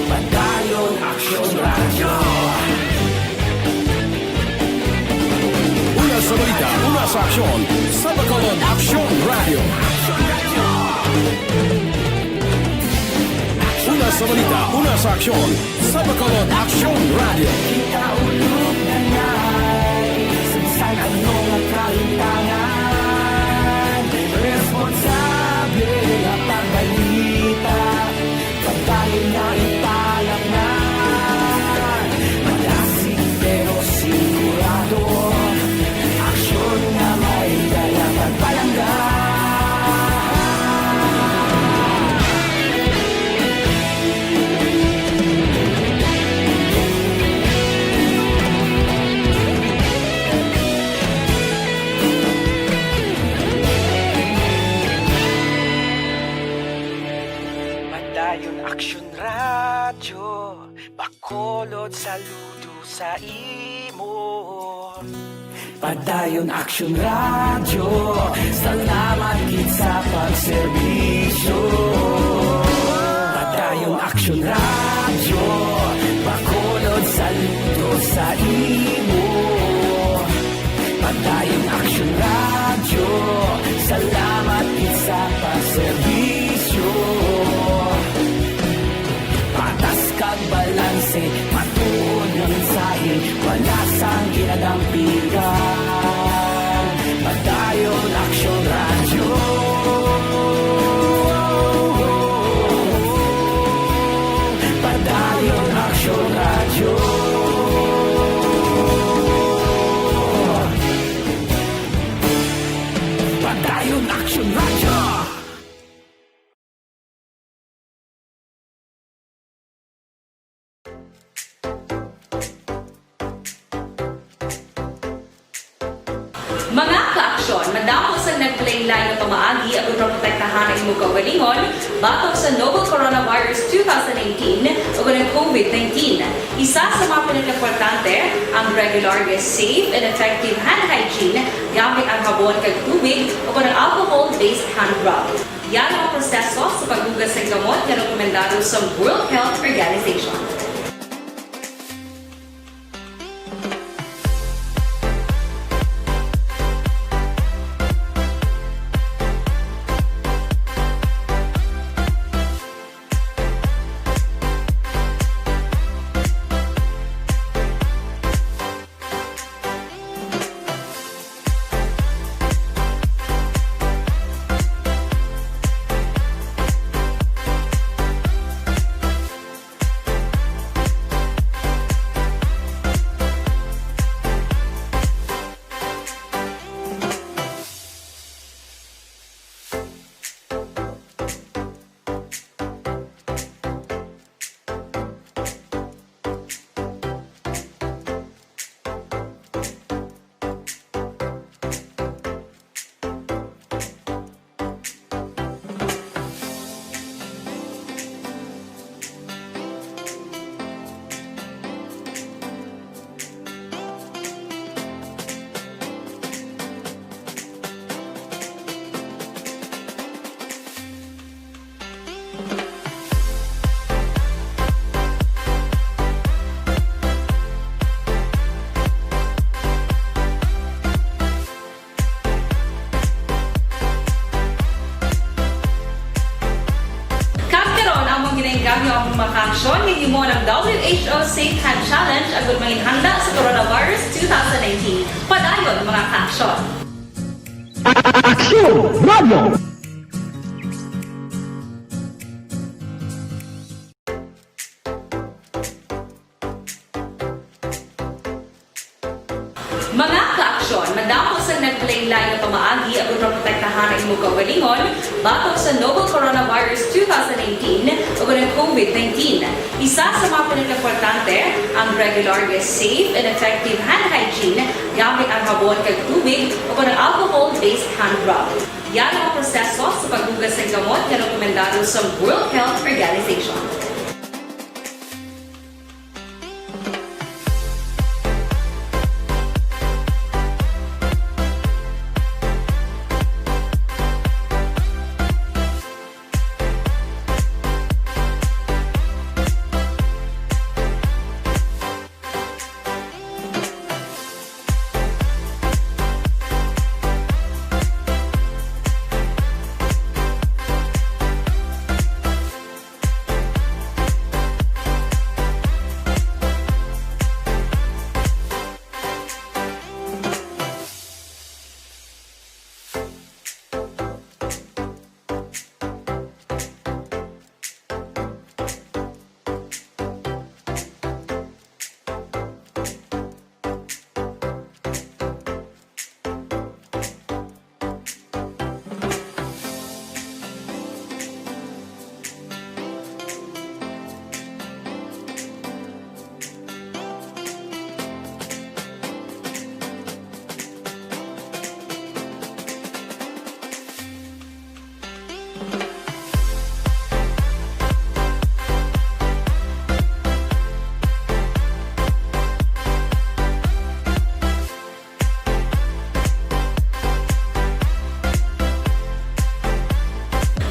Padayon Aksyon Radyo. Una sa balita, una sa aksyon, sa Bacolod Aksyon Radyo. Una sa balita, una sa aksyon, sa Bacolod Aksyon Radyo. Kita ulog na ngay, sa bisan ano nga kalimtangan, responsable nga pagbalita. Pagbalin nga ipalangnan, malasig pero sigurado. Aksyon nga may dala pagpalangga. Padayon Aksyon Radyo, Bacolod saludo sa imo. Padayon Aksyon Radyo, salamat gid sa pagserbisyo. Padayon Aksyon Radyo, Bacolod saludo sa imo. Padayon Aksyon Radyo, salamat gid sa pagserbisyo. Patas kag balanse, matuod nga mensahe, wala sang ginadampigan. Padayon Aksyon Radyo. Padayon Aksyon Radyo. Padayon Aksyon Radyo. Mga kaaksyon, madamo sang naglain-lain nga pamaagi agud maprotektahan ang imo kaugalingon batok sa novel coronavirus two thousand nineteen o ang COVID nineteen. Isa sa mga pinakaimportante ang regular nga safe and effective hand hygiene gamit ang habon kag tubig o ang alcohol-based hand rub. Yan ang proseso sa paghugas sang gamot nga rekomendado sa World Health Organization. H O Safe Hand Challenge agud mangin handa sa coronavirus two thousand nineteen. Padayon, mga ka-aksyon! Aksyon Radio! Mga ka-aksyon, madamo sang naglain-lain nga pamaagi agud maprotektahan ang imo kaugalingon batok sa novel coronavirus two thousand nineteen ug ang COVID nineteen. Isa sa mga pinakaimportante ang regular nga safe and effective hand hygiene gamit ang habon kag tubig ug ang alcohol-based hand rub. Yan ang proseso sa paghugas sang kamot nga rekomendado sa World Health Organization.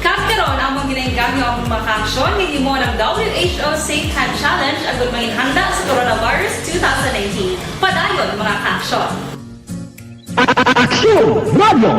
Kag karon, amon ginainganyo ang mga ka-aksyon nga himo ang W H O Safe Hand Challenge agud mangin handa sa coronavirus two thousand nineteen. Padayon, mga ka-aksyon. Aksyon Radio!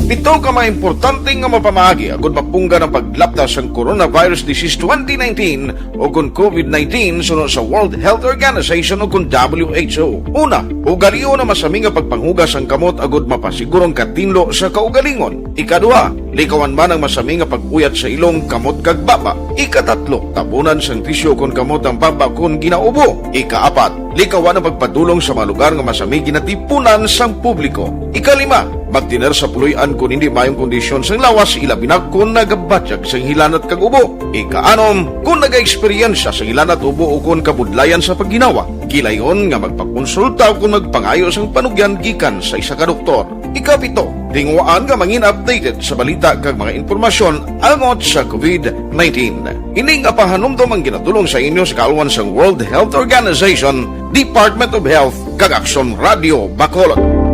Pito ka mga importante nga mapamaagi agud mapunggan ang paglapta sang coronavirus disease twenty nineteen o kon COVID nineteen suno sa World Health Organization o kon W H O. Una, ugalion ang masami nga pagpanghugas sang kamot agud mapasiguro ang katinlo sa kaugalingon. Ikaduha, likawan man ang masami nga pag-uyat sa ilong, kamot kag baba. Ikatatlo, tabunan sang tisyu kon kamot ang baba kon ginaubo. Ikaapat, likawan ang pagpadulong sa mga lugar nga masami ginatipunan sang publiko. Ikalima, magtener sa puloy-an kon hindi maayong kondisyon sang lawas, ilabi na kon nagabatyag sang hilanat kag ubo. Ikaanom, kon nagaeksperyensya sang hilanat, ubo ukon kabudlayan sa pagginawa, gilayon nga magpakonsulta ukon magpangayo sang panugyan gikan sa isa ka doktor. Ikapito, tinguhaan nga mangin updated sa balita kag mga impormasyon angot sa COVID nineteen. Ini nga pahanumdom ang ginadul-ong sa inyo sa kaalwan sang World Health Organization, Department of Health, kag Aksyon Radio Bacolod.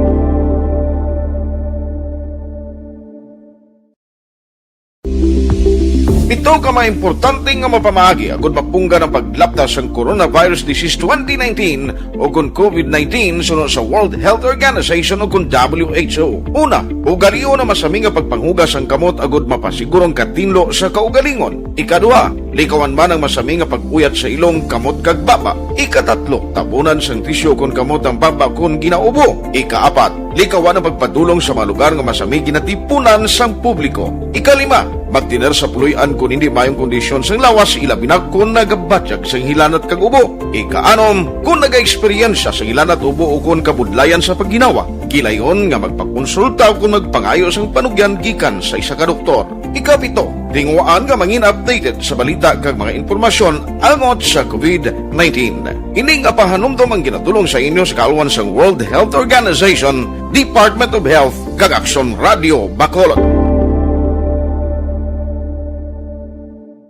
Pito ka mga importante nga mapamaagi agud mapunggan ang paglapta sang coronavirus disease twenty nineteen o kon COVID nineteen suno sa World Health Organization o kon W H O. Una, ugalion ang masami nga pagpanghugas sang kamot agud mapasiguro ang katinlo sa kaugalingon. Ikaduha, likawan man ang masami nga pag-uyat sa ilong, kamot kag baba. Ikatatlo, tabunan sang tisyu kon kamot ang baba kon ginaubo. Ikaapat, likawan ang pagpadulong sa mga lugar nga masami ginatipunan sang publiko. Ikalima, magtener sa puloy-an kon hindi maayong kondisyon sang lawas, ilabi na kon nagabatyag sang hilanat kag ubo. Ikaanom, kon nagaeksperyensya sang hilanat, ubo ukon kabudlayan sa pagginawa, gilayon nga magpakonsulta ukon magpangayo sang panugyan gikan sa isa ka doktor. Ikapito, tinguhaan nga mangin updated sa balita kag mga impormasyon angot sa COVID nineteen. Ini nga pahanumdom ang ginadul-ong sa inyo sa kaalwan sang World Health Organization, Department of Health, kag Aksyon Radio Bacolod.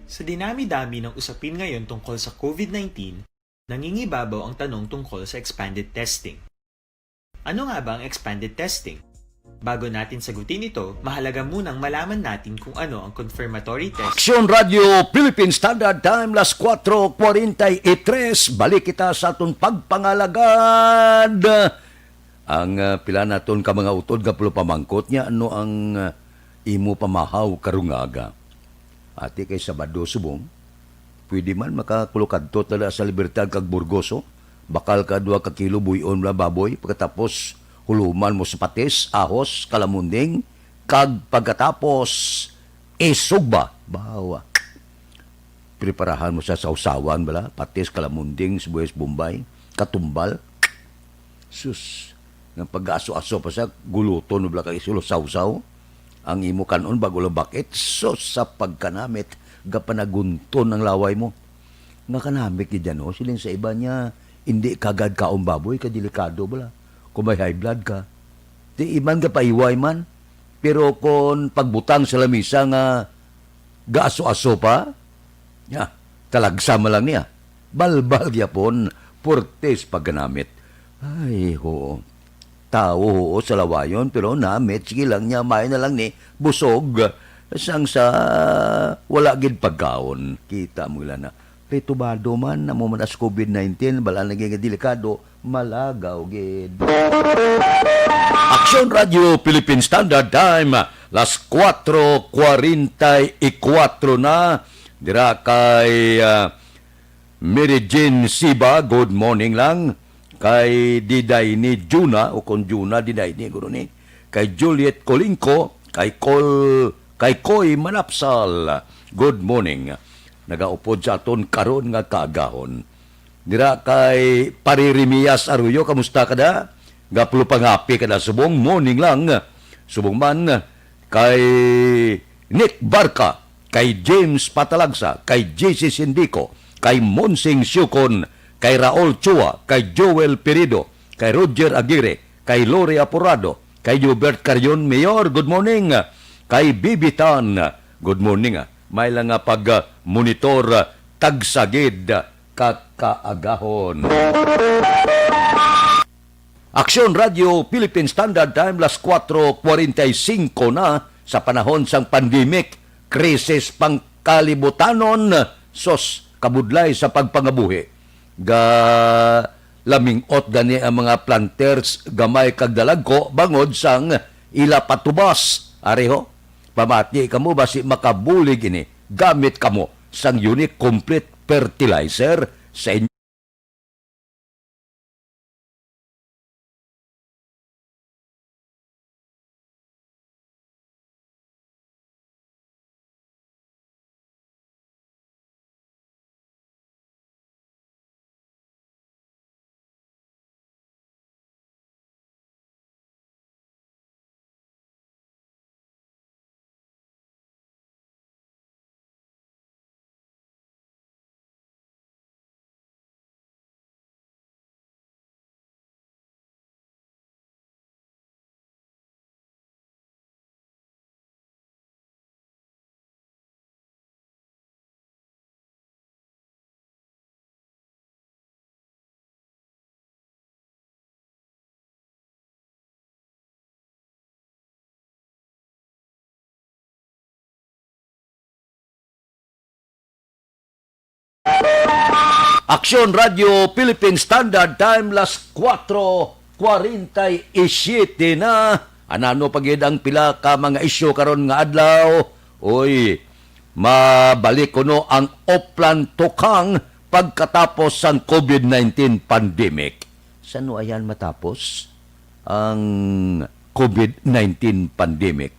Sa dinami-dami ng usapin ngayon tungkol sa COVID nineteen, nangingibabaw ang tanong tungkol sa expanded testing. Ano nga ba ang expanded testing? Bago natin sagutin ito, mahalaga munang malaman natin kung ano ang confirmatory test. Aksyon Radio Philippine Standard Time, las kuwatro kwarenta y tres. Balik kita sa aton pagpangalagad. Ang, ah, pila naton ka mga utod nga pumamangkot niya, ano ang, ah, Imo pamahaw karong nga aga. Ati kay Sabado subong, pwede man makakulokadto ta sa Libertad kag Burgoso, bakal ka dua ka kilo buy-on nga baboy, pagkatapos huluman mo sa patis, ahos, kalamunding, kag pagkatapos isugba. Bawa. Preparahan mo sa sawsawan, bala, patis, kalamunding, sibuyas Bombay, katumbal. Sus, nang pag-aso-aso pa sa guluton mo, bala, kag isulo sawsaw. Ang imo kan-on bago lang bakit, sus, sa pagkanamit, gapanagunton ang laway mo. Nga kanamit gid yan, oh. Siling sa iba niya, hindi kagad kaon baboy, kay delikado, bala. Kung may high blood ka. Di iman ka paiway man. Pero kung pagbutang sa lamisa nga gaaso-aso pa, ya, talagsa man lang niya. Balbal gyapon, purtis pagkanamit. Ay, ho. Tawo, ho, sa lawayon, pero namit, sige lang niya, may na lang ni, busog. Sang sa wala gid pagkaon, kita mo lang na. Ritubado man, amo man as covid nineteen, bala na gid nga delikado, malagaw gid. Aksyon Radio Philippine Standard Time, las cuatro cuarenta y cuatro na, dira kay, ah, Mary Jane Siba, good morning lang. Kay Diday ni Juna, o kung Juna, Diday ni, guro ni. Kay Juliet Colingco, kay Col, kay Koy Manapsal, good morning. Nagaupod sa aton karon nga kaagahon. Dira kay Pare Remias Arroyo, kamusta ka da? Gapulo pangapi ka da subong, morning lang. Subong man kay Nick Barca, kay James Patalagsa, kay J C Sindico, kay Monsing Siukon, kay Raul Chua, kay Joel Pirido, kay Roger Aguirre, kay Lori Aporado, kay Hubert Carion, Mayor, good morning. Kay Bibitan, good morning. May lang nga pag-monitor, tagsagid, kakaagahon. Aksyon Radio Philippine Standard Time, las cuatro cuarenta y cinco na sa panahon sang pandemic, krisis pangkalibutanon, sos kabudlay sa pagpangabuhi. Ga lamingot gani ang mga planters gamay kag dalagko bangod sang ila patubas. Areho, pamati kamo basi makabulig ini. Gamit kamo sang Unique Complete Fertilizer sa inyo. Aksyon Radio Philippine Standard Time, las cuatro cuarenta y siete na. Anano pa gid ang pila ka mga isyu karon nga adlaw? Uy, mabalik kuno ang Oplan Tukhang pagkatapos sang covid nineteen pandemic. San-o ayan matapos ang covid nineteen pandemic?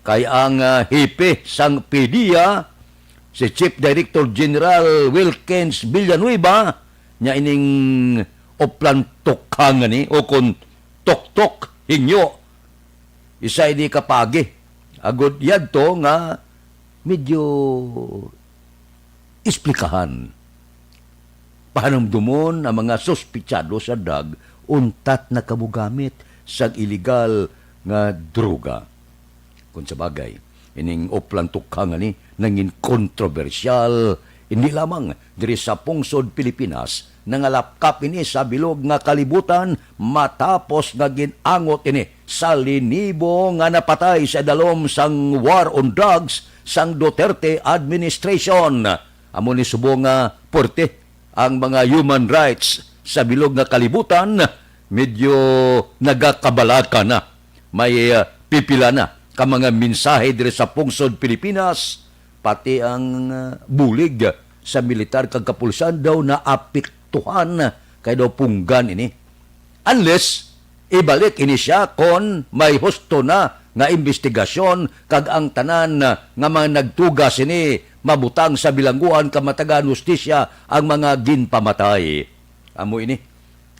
Kay ang, ah, hepe sang PDEA, si Chief Director General Wilkins Villanueva, nya ining Oplan Tukhang ni, o kon Tuktok Hingyo, isa ini ka paagi. Agod yadto nga medyo esplikahan. Pahanumdomon ang mga suspitsado sa drug untat nakamugamit sang iligal nga droga. Kung sa bagay, ining Oplan Tukhang ni nangin kontrobersyal, hindi lamang diri sa pungsod Pilipinas, nangalapkap ini sa bilog nga kalibutan matapos nga gin-angot ini sa linibo nga napatay sa dalom sang war on drugs sang Duterte administration. Amo ni subong nga puwerte ang mga human rights sa bilog nga kalibutan, medyo nagakabalaka na. May, ah, pipila na ka mga mensahe diri sa pungsod Pilipinas, pati ang, ah, bulig sa militar kag kapulisan daw naapektuhan, kay daw punggan ini. Unless ibalik ini sia kon may husto na nga imbestigasyon kag ang tanan nga mga nagtuga sini mabutang sa bilangguan kag matagaan hustisya ang mga ginpamatay. Amo ini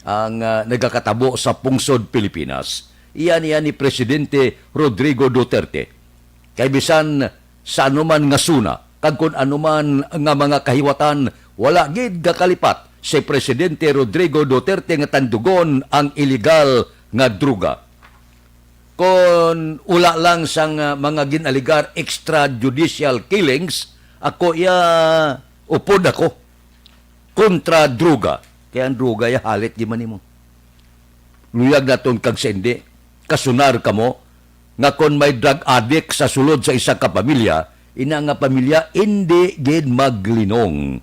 ang, ah, nagakatabo sa pungsod Pilipinas. Iya niya ni Presidente Rodrigo Duterte. Kay bisan sa anuman nga suna, kag kun anuman nga mga kahiwatan, wala gid gakalipat si Presidente Rodrigo Duterte nga tandugon ang iligal nga droga. Kon wala lang sang, ah, mga gin-aligar extrajudicial killings, ako iya upod ako kontra droga. Kay ang droga ya halit di man nimo. Luyag naton kag sa indi. Kasunar kamo nga kon may drug addict sa sulod sa isa ka pamilya, ina nga pamilya indi gid maglinong.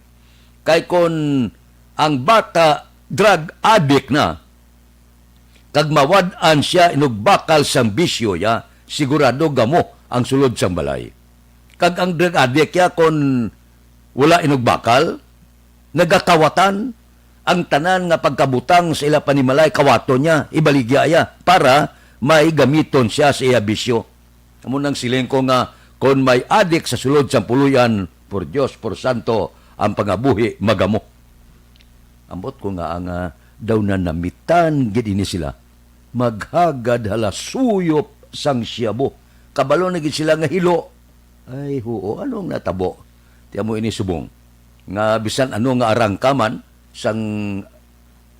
Kay kon ang bata drug addict na, kag mawad-an sia inugbakal sang bisyo ya, sigurado gamo ang sulod sang balay. Kag ang drug addict ya, kon wala inugbakal, nagakawatan ang tanan nga pagkabutang sa ila panimalay, kawaton niya, ibaligya iya para may gamiton siya sa iya bisyo. Amo nang siling ko nga, kon may adik sa sulod sang puloy-an, por Dios, por santo, ang pangabuhi magamo. Ambot ko nga ang, ah, daw nanamitan gid ini sila. Maghagad hala suyop sang shabu. Kabalo na gid sila nga hilo. Ay, huo, anong natabo? Ti amo ini subong nga bisan ano nga arangkaman sang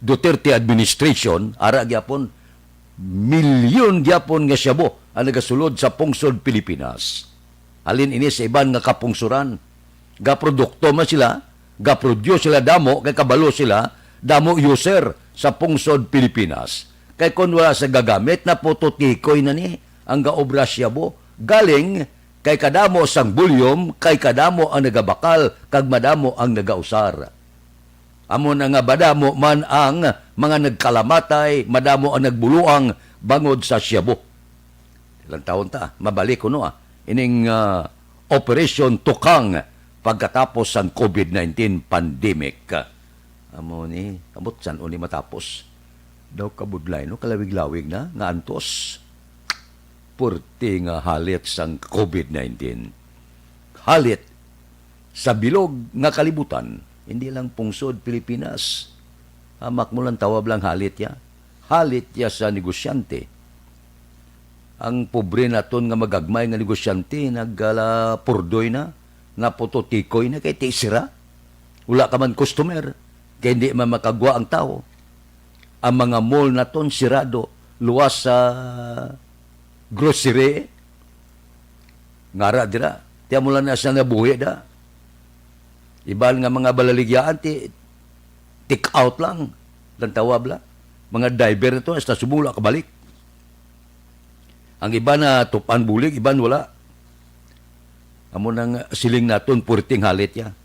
Duterte administration, ara gyapon, milyon gyapon nga shabu ang nagasulod sa pungsod Pilipinas. Halin ini sa iban nga kapungsoran. Gaprodukto man sila, gaproduce sila damo, kay kabalo sila, damo user sa pungsod Pilipinas. Kay kon wala sa gagamit, naputotikoy na ni ang gaobra shabu. Galing kay kadamo sang volume, kay kadamo ang nagabakal, kag madamo ang nagausar. Amo na nga madamo man ang mga nagkalamatay, madamo ang nagbuluang bangod sa shabu. Lantawon ta, mabalik kuno, ah, ining, ah, Operation Tukang pagkatapos sang covid nineteen pandemic. Amo ni, ambot san-o ni matapos. Daw kabudlay, no? Kalawig-lawig na nga antos. Purti nga halit sang covid nineteen. Halit sa bilog nga kalibutan, hindi lang pungsod Pilipinas. Hamak mo lang tawab lang halit ya. Halit ya sa negosyante. Ang pobre naton nga magagmay nga negosyante, nagala purdoy na, naputotikoy na kay ti sira. Wala ka man customer, kay hindi man makagwa ang tao. Ang mga mall naton sirado, luwas sa grocery. Ngara dira, tiyan mo lang na sa nabuhi da. Iban nga mga balaligyaan, ti, take out lang. Lantawab lang. Mga diver na to, hasta sumula kabalik. Ang iba na tupan bulig, iban wala. Amo nang siling naton, purting halit ya.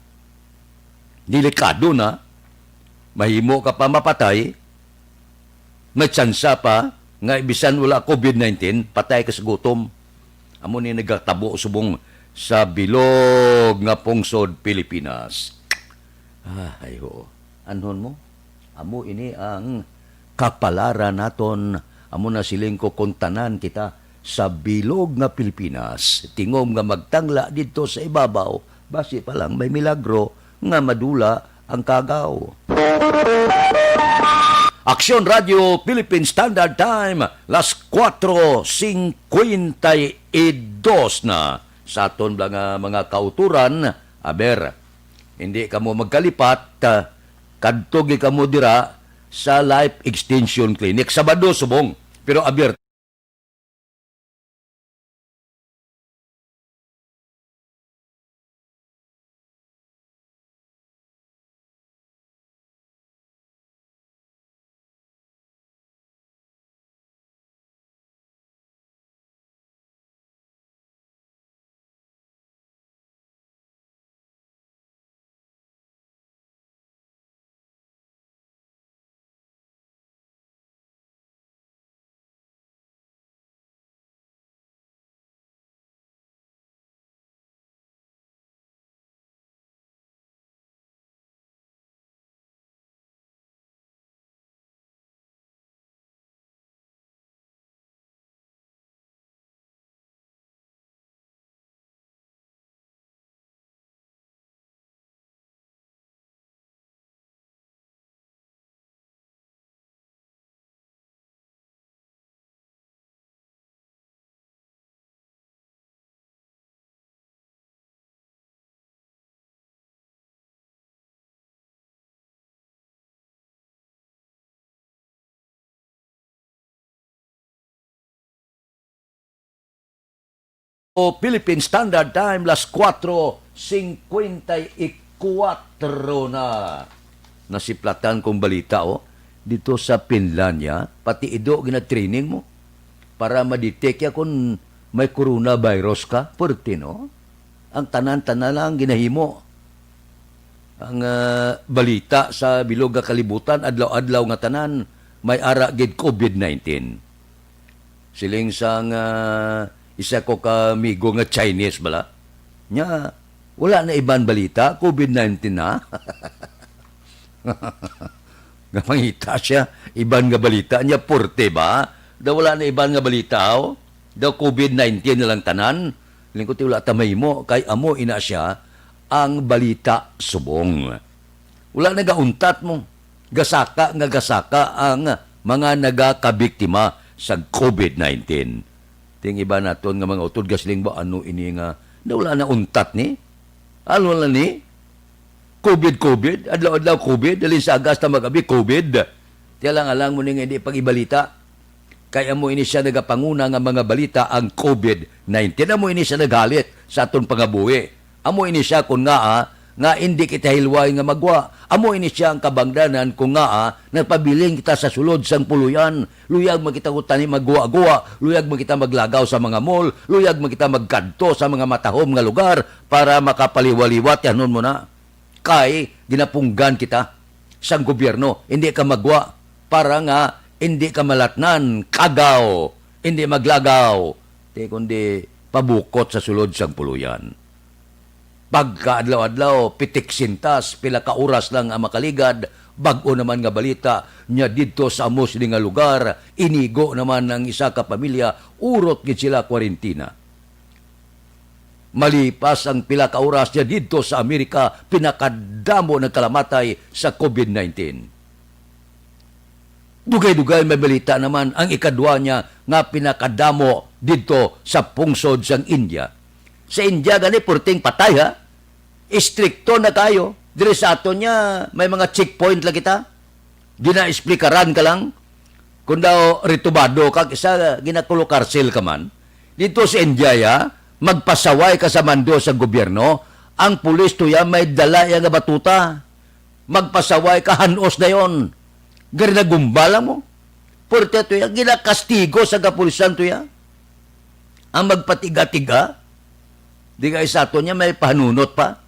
Delikado na. Mahimo ka pa mapatay. May tsansa pa nga bisan wala covid nineteen, patay ka sa gutom. Amo ni nagatabo subong sa bilog nga pungsod Pilipinas. Ah, ay, oo. Anhon mo? Amo ini ang kapalaran naton. Amo na siling ko, kon tanan kita sa bilog nga Pilipinas, tingog nga magtangla didto sa ibabaw, basi pa lang may milagro nga madula ang kagaw. Aksyon Radio Philippine Standard Time, las kuwatro singkwenta y dos na. Sa aton bala nga mga kauturan, aber, hindi kamo magkalipat, ah, kadto gid kamo dira sa Life Extension Clinic. Sabado subong, pero abierto. O Philippine Standard Time, las kuwatro singkwenta y kuwatro na. Nasiplatan kong balita, oh, dito sa Finlandia, pati ido gina-training mo para ma-detect ya kung may coronavirus ka. Pwerte, no? Ang tanan-tanan lang ginahimo. Ang, ah, balita sa bilog nga kalibutan, adlaw-adlaw nga tanan, may ara gid covid nineteen. Siling sang, ah, isa ko ka amigo nga Chinese bala. Nya, wala na iban balita, covid nineteen na. Nga mangita siya, iban nga balita niya, purte ba? Daw wala na iban nga balita, oh. Daw covid nineteen na lang tanan. Lingkod, wala ta mahimo, kay amo ina siya ang balita subong. Wala na gauntat mo. Gasaka nga gasaka ang mga nagakabiktima sa covid nineteen. Ting iba naton nga mga utod, gasling ba, ano ini nga, na wala na untat ni? Ano na ni? Covid, covid, adlaw-adlaw covid, dali sa aga hasta mag-abi covid. Tiya lang alang mo ni nga hindi pag-ibalita. Kay amo ini siya nagapanguna nga mga balita ang covid nineteen. Amo ini siya naghalit sa aton pangabuhi. Amo ini siya kon ngaa nga indi kita hilway nga magwa. Amo ini siya ang kabangdanan kon ngaa nagpabilin kita sa sulod sang puloy-an. Luyag man kita kuntani magguwa-guwa, luyag man kita maglagaw sa mga mall, luyag man kita magkadto sa mga matahom nga lugar para makapaliwaliwat, yanon mo na. Kay ginapunggan kita sang gobyerno, indi ka magwa para nga indi ka malatnan, kagaw, indi maglagaw, ti kundi pabukot sa sulod sang puloy-an. Pagkaadlaw-adlaw, pitik sintas, pila ka oras lang ang makaligad, bag-o naman nga balita, nya didto sa amo sini nga lugar, inigo naman ang isa ka pamilya, urot gid sila kwarentina. Malipas ang pila ka oras niya didto sa Amerika, pinakadamo nagkalamatay sa covid nineteen. Dugay-dugay may balita naman ang ikadwa niya nga pinakadamo didto sa pungsod sang India. Sa India gani, purting patay, ha? Istrikto na kayo. Diri sa aton niya, may mga checkpoint lang kita. Ginaesplikaran ka lang. Kung daw ritubado ka, kisa ginakulukarsil ka man. Dito sa India, ya, magpasaway ka sa mando sa gobyerno, ang pulis tuya may dala iya nga batuta. Magpasaway ka, hanos dayon. Gari na gumbala mo. Purte tuya, ginakastigo sa kapulisan tuya. Ang magpatiga-tiga, di kay sa aton niya may pahanunot pa.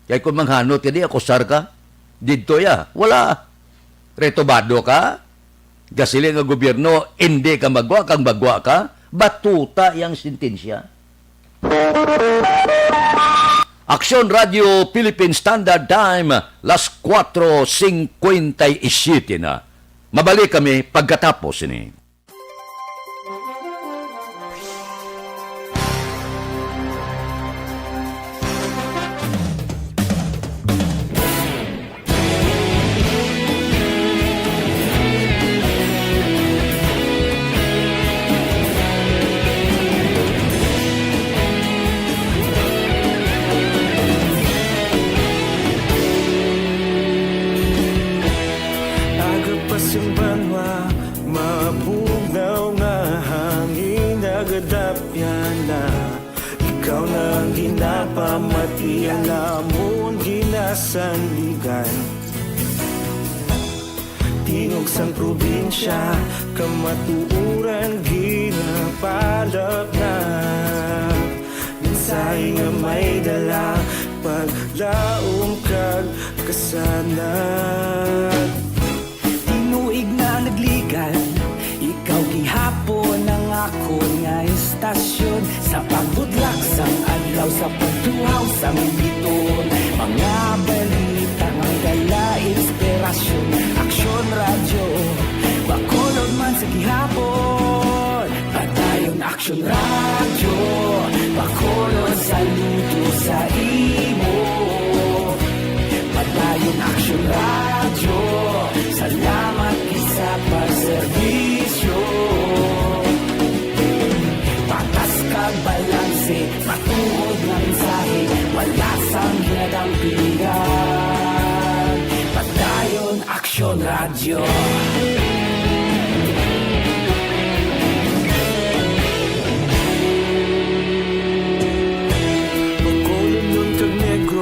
Kay kung manghanot ka, di akusar ka. Didto ya, wala. Retobado ka. Gasiling ang gobyerno, hindi ka magwa, kang magwa ka. Batuta yang sentensya. Aksyon Radio Philippine Standard Time, las kuwatro singkwenta y siyete na. Mabalik kami pagkatapos ini. Aga pa sing banwa, mabugnaw nga hangin, nagadapyan na. Ikaw na ang ginapamati, ang amon ginasandigan. Tingog sang probinsya, kamatuoran ginapalapnap. Mensahe nga may dala, paglaom kag kasanag. Tinuig na nagligan, ikaw gihapon ang akon nga istasyon. Sa pagbudlak sang adlaw, sa pagtuhaw sang biton, mga balita nga dala inspirasyon. Aksyon Radyo, Bacolod man sa gihapon. Padayon Aksyon Radyo, Bacolod, saludo sa imo. Padayon Aksyon Radyo, salamat gid sa pagserbisyo. Patas kag balanse, matuod nga mensahe, wala sang ginadampigan. Padayon Aksyon Radyo.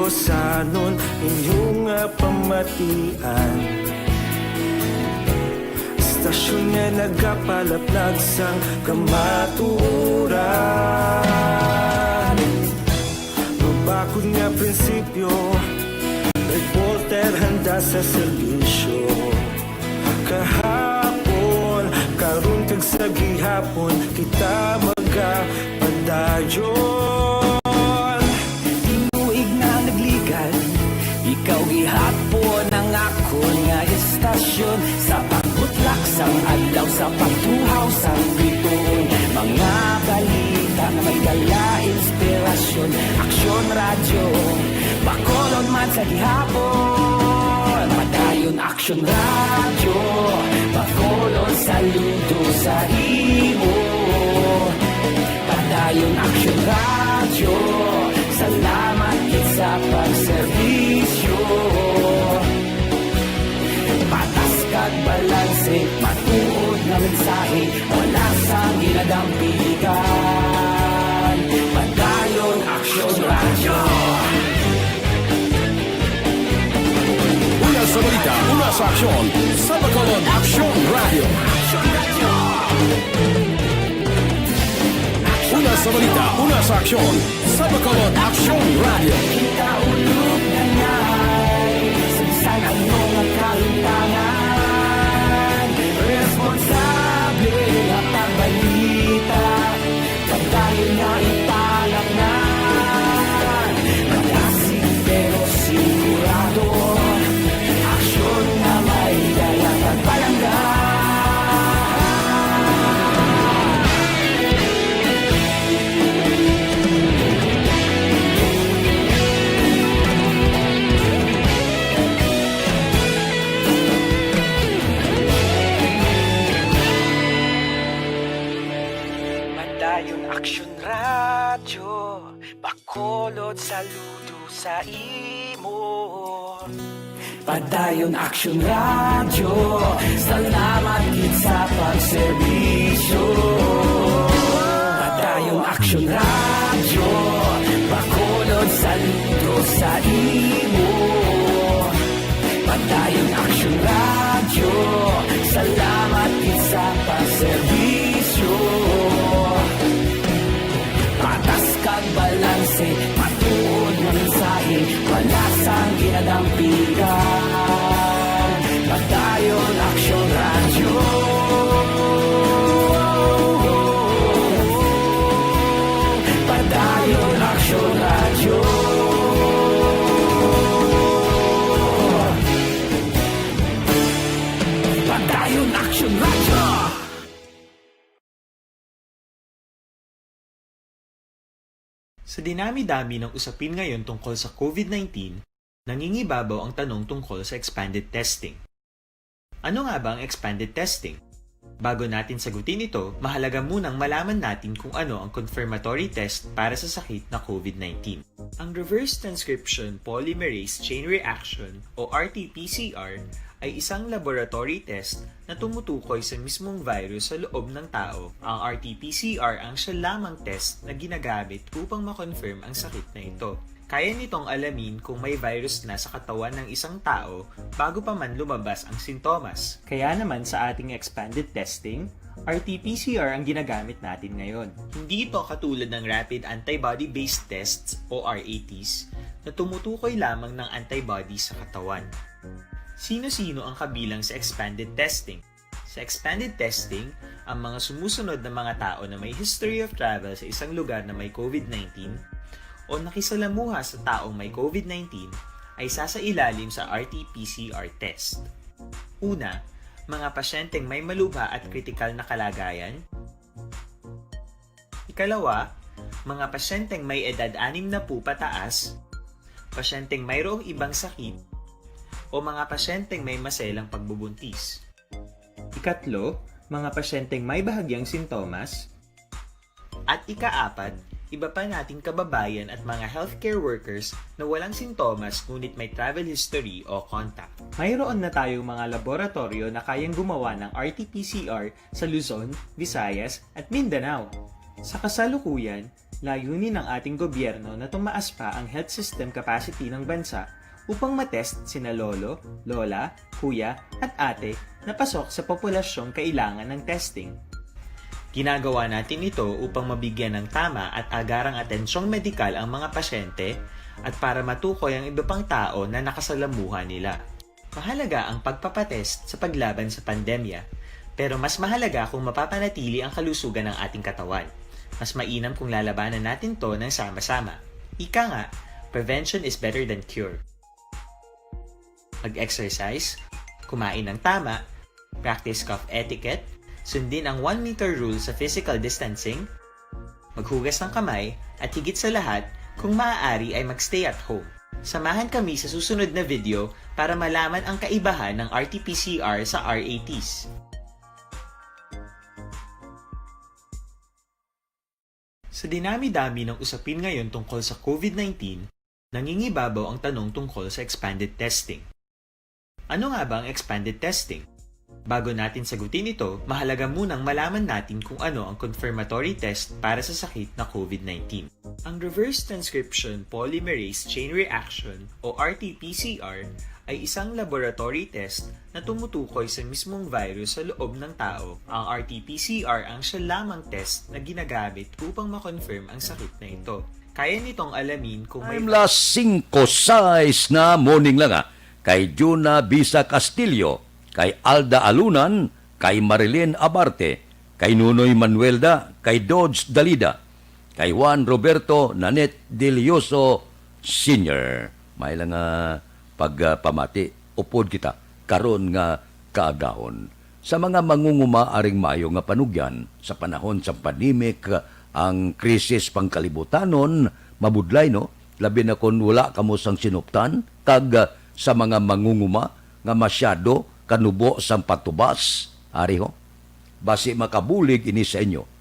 Sanon inyong nga pamatian, istasyon nga nagapalatnag sang kamatuoran. Mabakod nga prinsipyo, reporter handa sa serbisyo. Kahapon, karon kag sa gihapon, kita magapadayon. Tinuig na nagligad, ikaw gihapon ang akon nga istasyon. Sa pagbutlak sang adlaw, sa pagtuhaw sang bituon, mga balita nga may dala inspirasyon. Aksyon Radyo, Bacolod man sa gihapon. Padayon Aksyon Radyo, Bacolod saludo sa imo. Padayon Aksyon Radyo, salamat gid sa pagserbisyo. Patas kag balanse, matuod nga mensahe, wala sang ginadampigan. Padayon Aksyon Radyo. Una sa balita, una sa aksyon, sa Bacolod Aksyon Radyo. Una sa balita, una sa aksyon, sa Bacolod Aksyon Radyo. Kita ulog na ngay, sa bisan ano nga kahimtangan, responsable nga pagbalita. Padayon nga ipalatngan, malasig pero sigurado. Aksyon nga may dala kag palangga. Padayon Aksyon Radyo, Bacolod saludo sa imo. Padayon Aksyon Radyo, salamat gid sa pagserbisyo. Padayon Aksyon Radyo, Bacolod saludo sa imo. Padayon Aksyon Radyo, salamat gid sa pagserbisyo. Patas kag balanse, matuod nga mensahe, wala sang ginadampigan. Padayon Aksyon Radyo. Padayon Aksyon Radyo. Padayon Aksyon Radyo. Sa dinami-dami ng usapin ngayon tungkol sa COVID nineteen, nangingibabaw ang tanong tungkol sa expanded testing. Ano nga ba ang expanded testing? Bago natin sagutin ito, mahalaga munang malaman natin kung ano ang confirmatory test para sa sakit na COVID nineteen. Ang reverse transcription polymerase chain reaction o R T P C R ay isang laboratory test na tumutukoy sa mismong virus sa loob ng tao. Ang R T P C R ang siya lamang test na ginagamit upang ma-confirm ang sakit na ito. Kaya nitong alamin kung may virus na sa katawan ng isang tao bago pa man lumabas ang sintomas. Kaya naman sa ating expanded testing, R T P C R ang ginagamit natin ngayon. Hindi ito katulad ng rapid antibody-based tests o R A Ts na tumutukoy lamang ng antibodies sa katawan. Sino-sino ang kabilang sa expanded testing? Sa expanded testing, ang mga sumusunod na mga tao na may history of travel sa isang lugar na may COVID nineteen o nakisalamuha sa taong may COVID nineteen ay sasailalim sa R T P C R test. Una, mga pasyenteng may malubha at kritikal na kalagayan. Ikalawa, mga pasyenteng may edad anim na po pataas, pasyenteng mayroong ibang sakit, o mga pasyenteng may maselang pagbubuntis. Ikatlo, mga pasyenteng may bahagyang sintomas. At ikaapat, iba pa nating kababayan at mga healthcare workers na walang sintomas ngunit may travel history o contact. Mayroon na tayong mga laboratorio na kayang gumawa ng R T P C R sa Luzon, Visayas, at Mindanao. Sa kasalukuyan, Layunin ng ating gobyerno na tumaas pa ang health system capacity ng bansa upang matest sina lolo, lola, kuya, at ate na pasok sa populasyong kailangan ng testing. Ginagawa natin ito upang mabigyan ng tama at agarang atensyong medikal ang mga pasyente at para matukoy ang iba pang tao na nakasalamuha nila. Mahalaga ang pagpapatest sa paglaban sa pandemya, pero mas mahalaga kung mapapanatili ang kalusugan ng ating katawan. Mas mainam kung lalabanan natin 'to ng sama-sama. Ika nga, prevention is better than cure. Mag-exercise, kumain ng tama, practice cough etiquette, sundin ang one meter rule sa physical distancing, maghugas ng kamay, at higit sa lahat, kung maaari ay mag-stay at home. Samahan kami sa susunod na video para malaman ang kaibahan ng R T P C R sa R A Ts. Sa dinami-dami ng usapin ngayon tungkol sa COVID nineteen, nangingibabaw ang tanong tungkol sa expanded testing. Ano nga ba ang expanded testing? Bago natin sagutin ito, mahalaga munang malaman natin kung ano ang confirmatory test para sa sakit na COVID nineteen. Ang reverse transcription polymerase chain reaction o R T P C R ay isang laboratory test na tumutukoy sa mismong virus sa loob ng tao. Ang R T P C R ang siya lamang test na ginagamit upang ma-confirm ang sakit na ito. Kaya nitong alamin kung may Time las singko sais na, morning lang, ah. Kay Juna Bisa Castillo, kay Alda Alunan, kay Marilyn Abarte, kay Nunoy Manuelda, kay Dodge Dalida, kay Juan Roberto Nanette Delioso Senior. May lang nga pagpamati, upod kita karon nga kaagahon. Sa mga mangunguma aring maayo nga panugyan, sa panahon sang pandemic, ang krisis pangkalibutanon mabudlay, no? Labi na kon wala kamo sang sinuptan, kag, ah, sa mga mangunguma nga masyado kanubo sang patubas, ari ho. Basi makabulig ini sa inyo.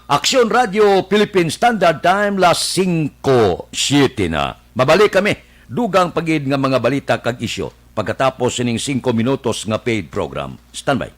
Aksyon Radio Philippine Standard Time, las singko siete na. Mabalik kami, dugang pa gid nga mga balita kag isyu pagkatapos sining singko minutos nga paid program. Standby.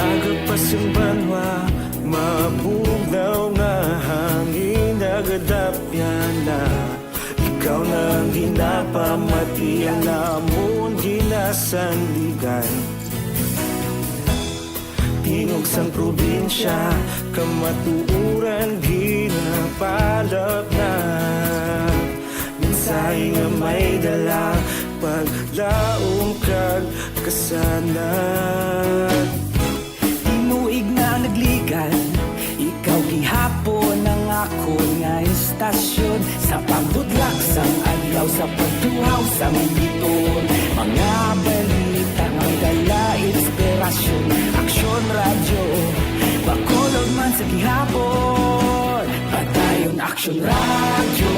Aga pa sing banwa, mabugnaw nga hangin nagadapyan na. Ikaw na ang ginapamati, ang amon ginasandigan. Tingog sang probinsya, kamatuoran ginapalap na. Mensahe nga may dala, paglaom kag kasanag. Tinuig na nagligan, ikaw gihapon ang akon nga istasyon. Sa pagbudlak sang adlaw, sa pagtuhaw sang biton, mga balita nga may Dala inspirasyon, Aksyon Radyo, Bacolod man sa gihapon. Padayon Aksyon Radyo,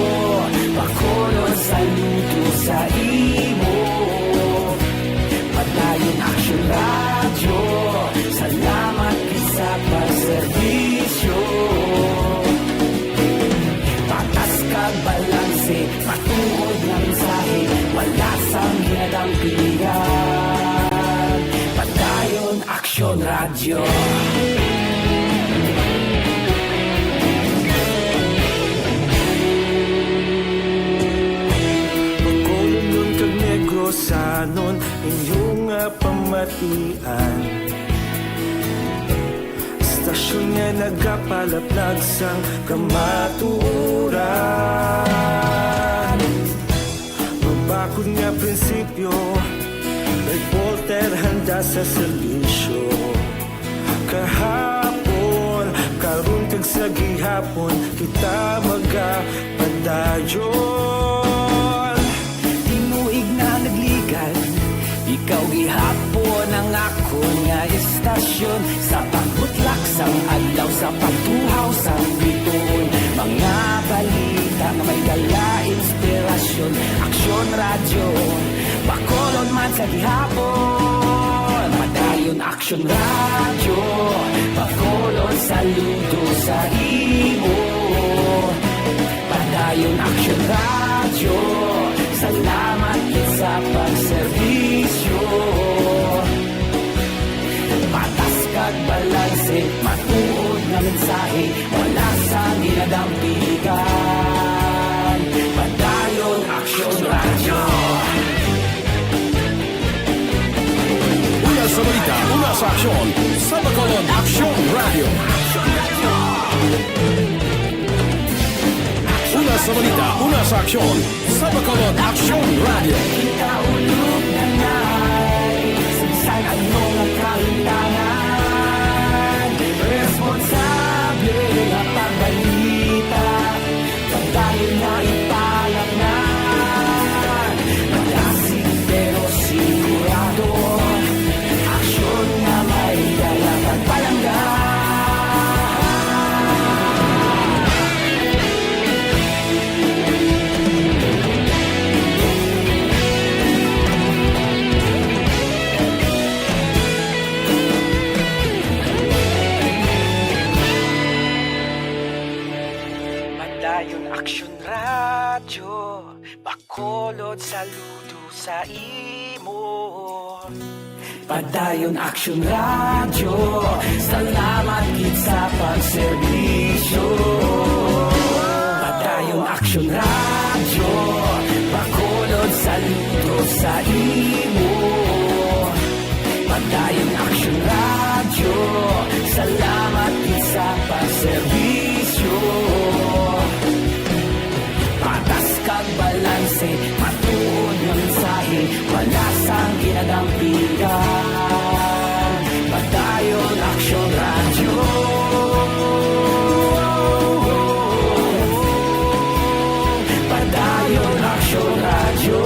Bacolod saludo sa imo. Padayon Aksyon Radyo, salamat gid sa pagserbisyo. Patas kag balanse, matuod nga mensahe, wala sang ginadampigan. Padayon Aksyon Radyo. Bacolodnon kag Negrosanon, inyo nga pamatian. Estasyon nga nagapalaplag sang kamatuoran. Mabakod nga prinsipyo, reporter handa sa serbisyo. Kahapon, karon kag sa gihapon, kita magapadayon. Tinuig na nagligad, ikaw gihapon ang akon nga estasyon. Sa pagbutlak sang adlaw, sa pagtuhaw sang bituon, mga balita nga may dala inspirasyon. Aksyon Radyo, Bacolod man sa gihapon. Padayon Aksyon Radyo, Bacolod saludo sa imo. Padayon Aksyon Radyo, salamat gid sa pagserbisyo. Patas kag balanse, matuod nga mensahe, wala sang ginadampigan. Padayon Aksyon Radyo. Una sa balita, una sa aksyon, sa Bacolod Aksyon Radyo. Una sa balita, una sa aksyon, sa Bacolod Aksyon Radyo. Kita ulog na ngay, sa bisan ano nga kalimtangan, responsable nga pagbalita, pagdali na ipalangnan. Magasig pero sigurado, aksyon nga may dala kag palangga. Padayon Aksyon Radyo, Bacolod saludo sa imo. Padayon Aksyon Radyo, salamat gid sa pagserbisyo. Padayon Aksyon Radyo, Bacolod saludo sa imo. Padayon Aksyon Radyo, salamat gid sa pagserbisyo. Patas kag balanse, matuod nga mensahe, wala sang ginadampigan. Padayon Aksyon Radyo. Padayon Aksyon Radyo.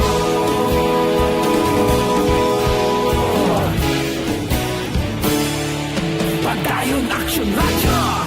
Padayon Aksyon Radyo.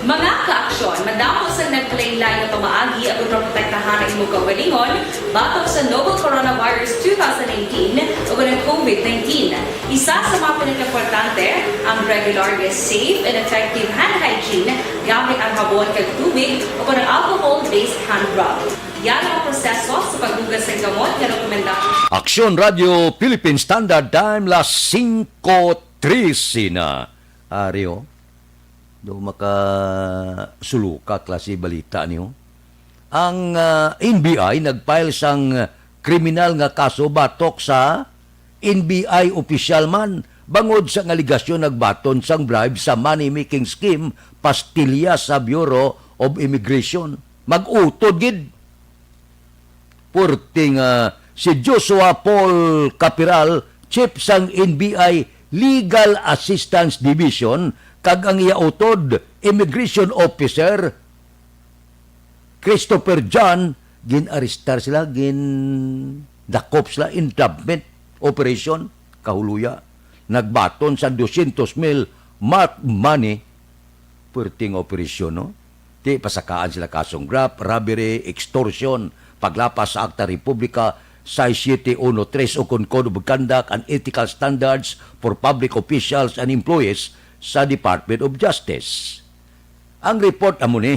Mga kaaksyon, madamo sang naglain-lain nga pamaagi aron maprotektahan ang imo kaugalingon batok sa novel coronavirus two thousand nineteen o ang COVID nineteen. Isa sa mga pinakaimportante ang regular nga safe and effective hand hygiene gamit ang habon kag tubig o ang alcohol-based hand rub. Yara ang proseso sa paghugas sang kamot nga rekomendado. Aksyon Radyo Philippine Standard Time, las singko trese na. Ari, oh. Do makasuluka klase balita niyo. Ang, ah, N B I nag-file sang kriminal nga kaso batok sa N B I opisyal man bangod sa alegasyon nagbaton sang bribe sa money-making scheme pastilya sa Bureau of Immigration. Mag-utod gid. Purti nga si Joshua Paul Capiral, chief sang N B I Legal Assistance Division, kag ang iya utod, Immigration Officer Christopher John, gin-arestar sila, gindakop sila, entrapment operation, kahuluya. Nagbaton sa dosyentos mil marked money. Puwerte nga operasyon, no? Ti pasakaan sila kasong graft, robbery, extortion, paglapas sa Akta Republika sais siete uno tres ukon Code of Conduct and Ethical Standards for Public Officials and Employees sa Department of Justice. Ang report amo ni,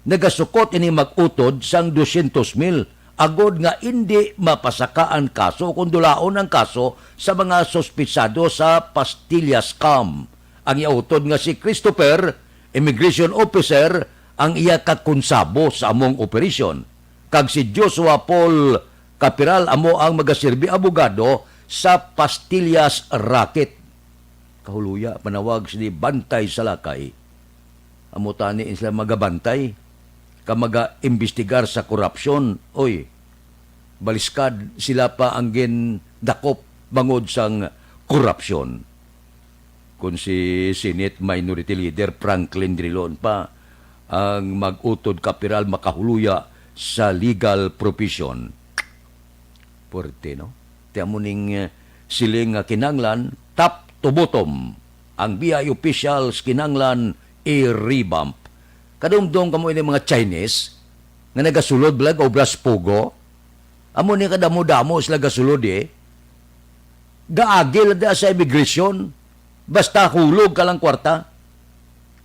nagasukot ini mag-utod sang dosyentos mil agod nga indi mapasakaan kaso kon dulaon ang kaso sa mga suspitsado sa Pastillas scam. Ang iya utod nga si Christopher, immigration officer, ang iya kakonsabo sa among operasyon, kag si Joshua Paul Capiral amo ang magaserbi abogado sa Pastillas racket. Kahuluya, panawag sini bantay sa lakay. Amo tani sila magabantay, ka magaimbestigar sa korupsyon. Oy, baliskad, sila pa ang gindakop bangod sang korupsyon. Kon si Senate Minority Leader Franklin Drilon pa ang mag-utod kapiral makahuluya sa legal profession. Puwerte, no? Ti amo ning, eh, siling nga kinahanglan, top to bottom, ang B I officials kinahanglan i-revamp. Kadumdom kamo ini mga Chinese nga nagasulod bala og obra sa Pogo? Amo ni kadamo-damo sila gasulod, eh. Gaagi lang da sa immigration. Basta hulog ka lang kwarta.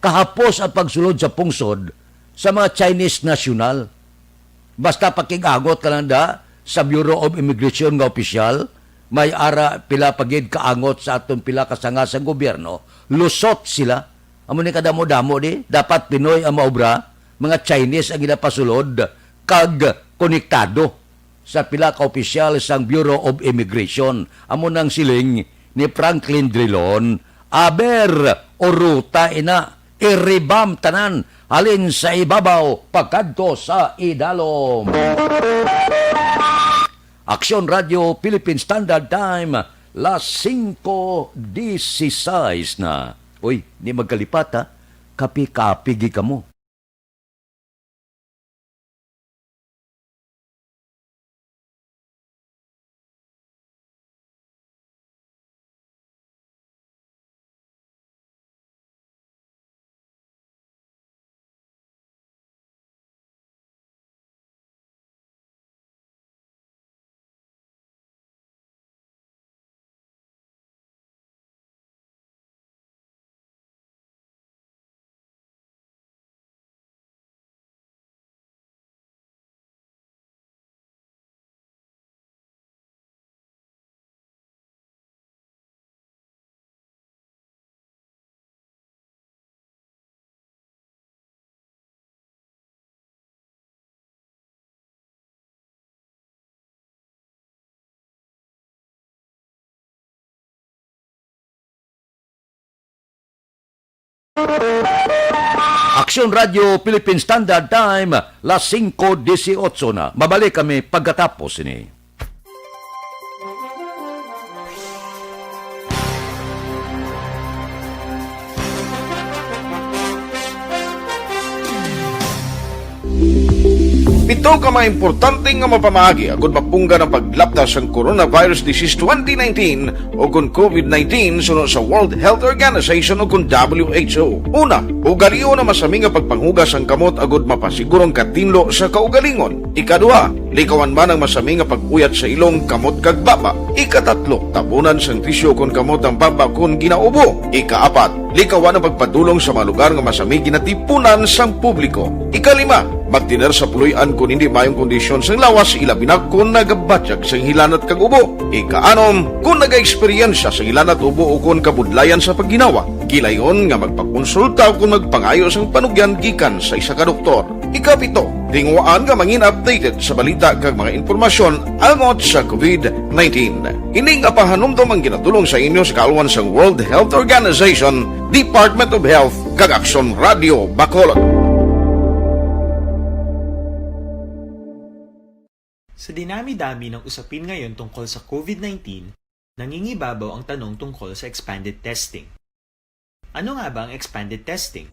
Kahapos ang pagsulod sa pungsod sa mga Chinese national. Basta pakig-angot ka lang da sa Bureau of Immigration nga opisyal, may ara pila pa gid kaangot sa aton pila ka sanga sang gobyerno, lusot sila. Amo ni kadamo-damo di, dapat Pinoy ang maobra, mga Chinese ang ginapasulod kag konektado sa pila ka opisyal sang Bureau of Immigration. Amo nang siling ni Franklin Drilon, "Aber, uruta ina, i-revamp tanan, halin sa ibabaw pakadto sa idalom." Aksyon Radio Philippine Standard Time, las singko dieciséis na. Uy, di magkalipat, ha? Kapi-kapi gi kamo. Aksyon Radio Philippine Standard Time, las singko dieciocho na. Mabalik kami pagkatapos sini. Pito ka mga importante nga mapamaagi agud mapunggan ang paglapda sang coronavirus disease twenty nineteen o kon COVID nineteen suno sa World Health Organization o kon W H O. Una, ugalion ang masami nga pagpanghugas sang kamot agud mapasiguro ang katinlo sa kaugalingon. Ikaduha, likawan man ang masami nga pag-uyat sa ilong, kamot, kag baba. Ikatatlo, tabunan sang tisyu kon kamot ang baba kon ginaubo. Ikaapat, likawan ang pagpadulong sa mga lugar nga masami ginatipunan sang publiko. Ikalima, magtener sa puloy-an kon hindi maayong kondisyon sang lawas, ilabi na kon nagabatyag sang hilanat kag ubo. Ikaanom, kon nagaeksperyensya sang hilanat, ubo, o kon kabudlayan sa pagginawa, gilayon nga magpakonsulta o kon magpangayo sang panugyan gikan sa isa ka doktor. Ikapito, tinguhaan nga mangin updated sa balita kag mga impormasyon angot sa COVID nineteen. Ini nga pahanumdom ang ginadul-ong sa inyo sa kaalwan sang World Health Organization, Department of Health, kag Aksyon Radio Bacolod. Sa dinami-dami ng usapin ngayon tungkol sa COVID nineteen, Nangingibabaw ang tanong tungkol sa expanded testing. Ano nga ba ang expanded testing?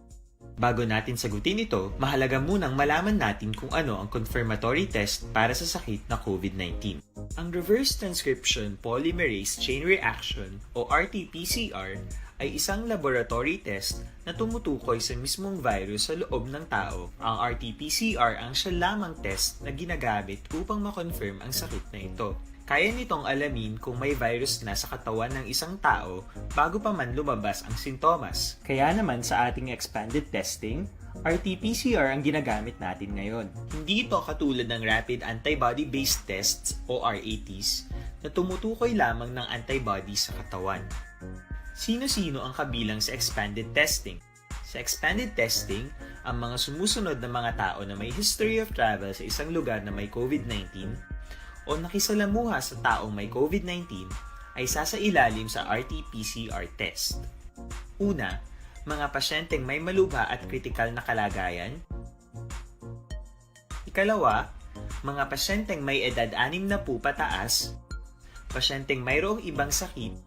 Bago natin sagutin ito, mahalaga munang malaman natin kung ano ang confirmatory test para sa sakit na COVID nineteen. Ang reverse transcription polymerase chain reaction o R T P C R ay isang laboratory test na tumutukoy sa mismong virus sa loob ng tao. Ang R T P C R ang siya lamang test na ginagamit upang ma-confirm ang sakit na ito. Kaya nitong alamin kung may virus na sa katawan ng isang tao bago pa man lumabas ang sintomas. Kaya naman sa ating expanded testing, R T P C R ang ginagamit natin ngayon. Hindi ito katulad ng rapid antibody-based tests o R A Ts na tumutukoy lamang ng antibody sa katawan. Sino-sino ang kabilang sa expanded testing? Sa expanded testing, ang mga sumusunod na mga tao na may history of travel sa isang lugar na may COVID nineteen o nakisalamuha sa taong may COVID nineteen ay sasailalim sa R T P C R test. Una, mga pasyenteng may malubha at kritikal na kalagayan. Ikalawa, mga pasyenteng may edad anim na po pataas, pasyenteng mayroong ibang sakit,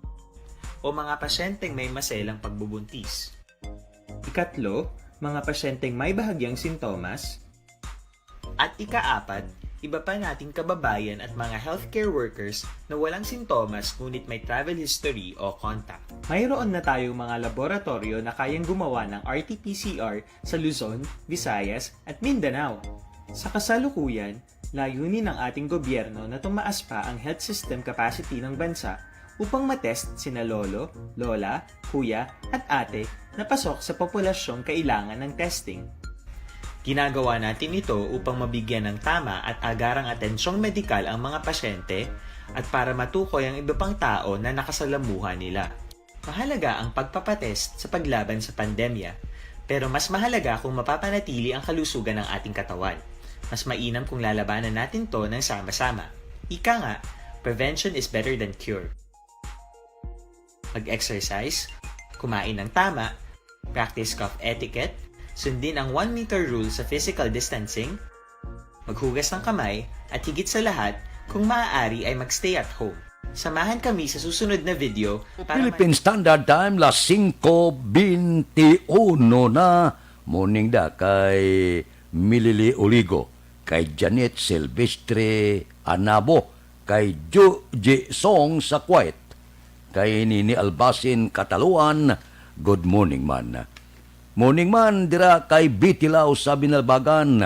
o mga pasyenteng may maselang pagbubuntis. Ikatlo, mga pasyenteng may bahagyang sintomas. At ikaapat, iba pa nating kababayan at mga healthcare workers na walang sintomas ngunit may travel history o contact. Mayroon na tayong mga laboratoryo na kayang gumawa ng R T P C R sa Luzon, Visayas, at Mindanao. Sa kasalukuyan, layunin ng ating gobyerno na tumaas pa ang health system capacity ng bansa upang matest sina lolo, lola, kuya, at ate na pasok sa populasyong kailangan ng testing. Ginagawa natin ito upang mabigyan ng tama at agarang atensyong medikal ang mga pasyente at para matukoy ang iba pang tao na nakasalamuha nila. Mahalaga ang pagpapatest sa paglaban sa pandemya, pero mas mahalaga kung mapapanatili ang kalusugan ng ating katawan. Mas mainam kung lalabanan natin to ng sama-sama. Ika nga, prevention is better than cure. Mag-exercise, kumain ng tama, practice cough etiquette, sundin ang one meter rule sa physical distancing, maghugas ng kamay, at higit sa lahat, kung maaari ay mag-stay at home. Samahan kami sa susunod na video para Philippine Standard Time, las singko beintiuno na. Morning da kay Milili Oligo, kay Janet Silvestre Anabo, kay Juji Song sa Kuwait, kay Nini Albasin Kataluan, good morning man. Morning man dira kay Bitilaw sa Binalbagan,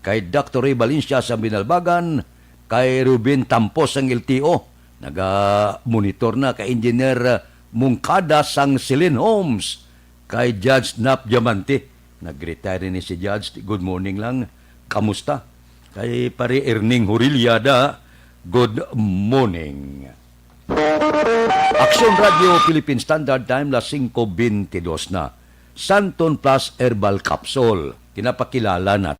kay Doctor Ray Valencia sa Binalbagan, kay Ruben Tampos sang L T O, naga-monitor na, kay Engineer Mungkada sang Silin Homes, kay Judge Nap Diamante. Nag-retire ni si Judge. Good morning lang. Kamusta? Kay Pare Erning Hurilyada, good morning. Aksyon Radio Philippine Standard Time, las singko beintidos na. Santon Plus Herbal Capsule. Kinapakilala na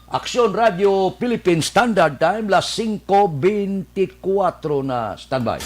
Aksyon Radio Philippine Standard Time, las singko bentikwatro na. Standby.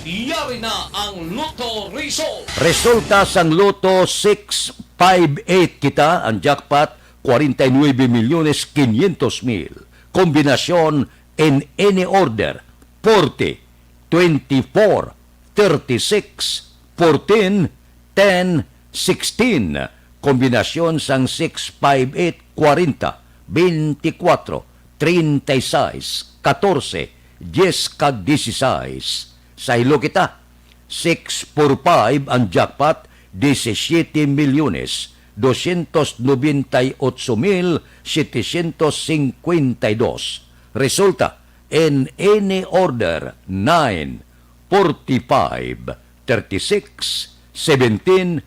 Yari na ang Lotto Result. Resulta sang Lotto six five eight kita, ang jackpot, kwarenta y nuebe milyones quinientos mil. Kombinasyon in any order, forty, twenty-four, thirty-six, fourteen, ten, sixteen. Kombinasyon sang six five eight, kwarenta, bentikwatro, treinta y seis, katorse, dyes kag dieciséis. Saylo kita. Six four five ang jackpot, diecisiete milyones doscientos noventa y ocho mil setecientos cincuenta y dos. Resulta, in any order, nine, forty-five, thirty-six, seventeen,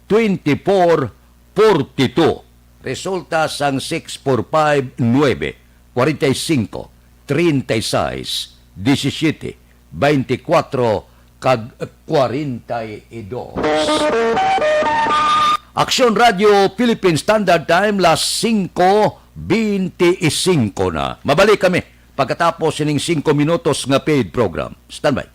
twenty-four, forty-two. Resulta sang six four five, nuebe, kwarenta y singko, treinta y seis, diecisiete, veinticuatro, kag kwarenta y dos. Aksyon Radio Philippine Standard Time, las singko bentisinko na. Mabalik kami pagkatapos sining singko minutos nga paid program. Standby.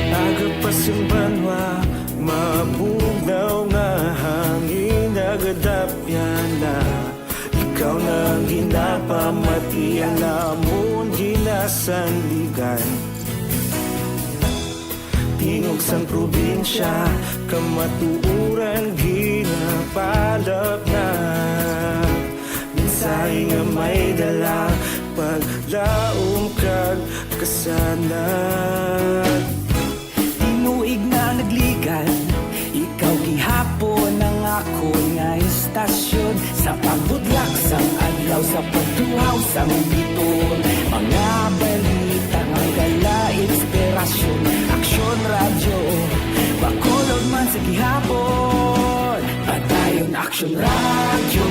Aga pa sing banwa, mabugnaw nga hangin nagadapyan na. Ikaw na ang ginapamatian namon ginasandigan. Tingog sang probinsya, kamatuoran ginapalapnag. Mensahe nga may dala, paglaom kag kasanag. Tinuig na nagligan, ikaw gihapon ang akon nga istasyon. Sa pagbutlak sang adlaw, sa pagtuhaw sang biton, mga balita nga dala inspirasyon. Aksyon Radyo, Bacolod man sa gihapon. Padayon Aksyon Radyo,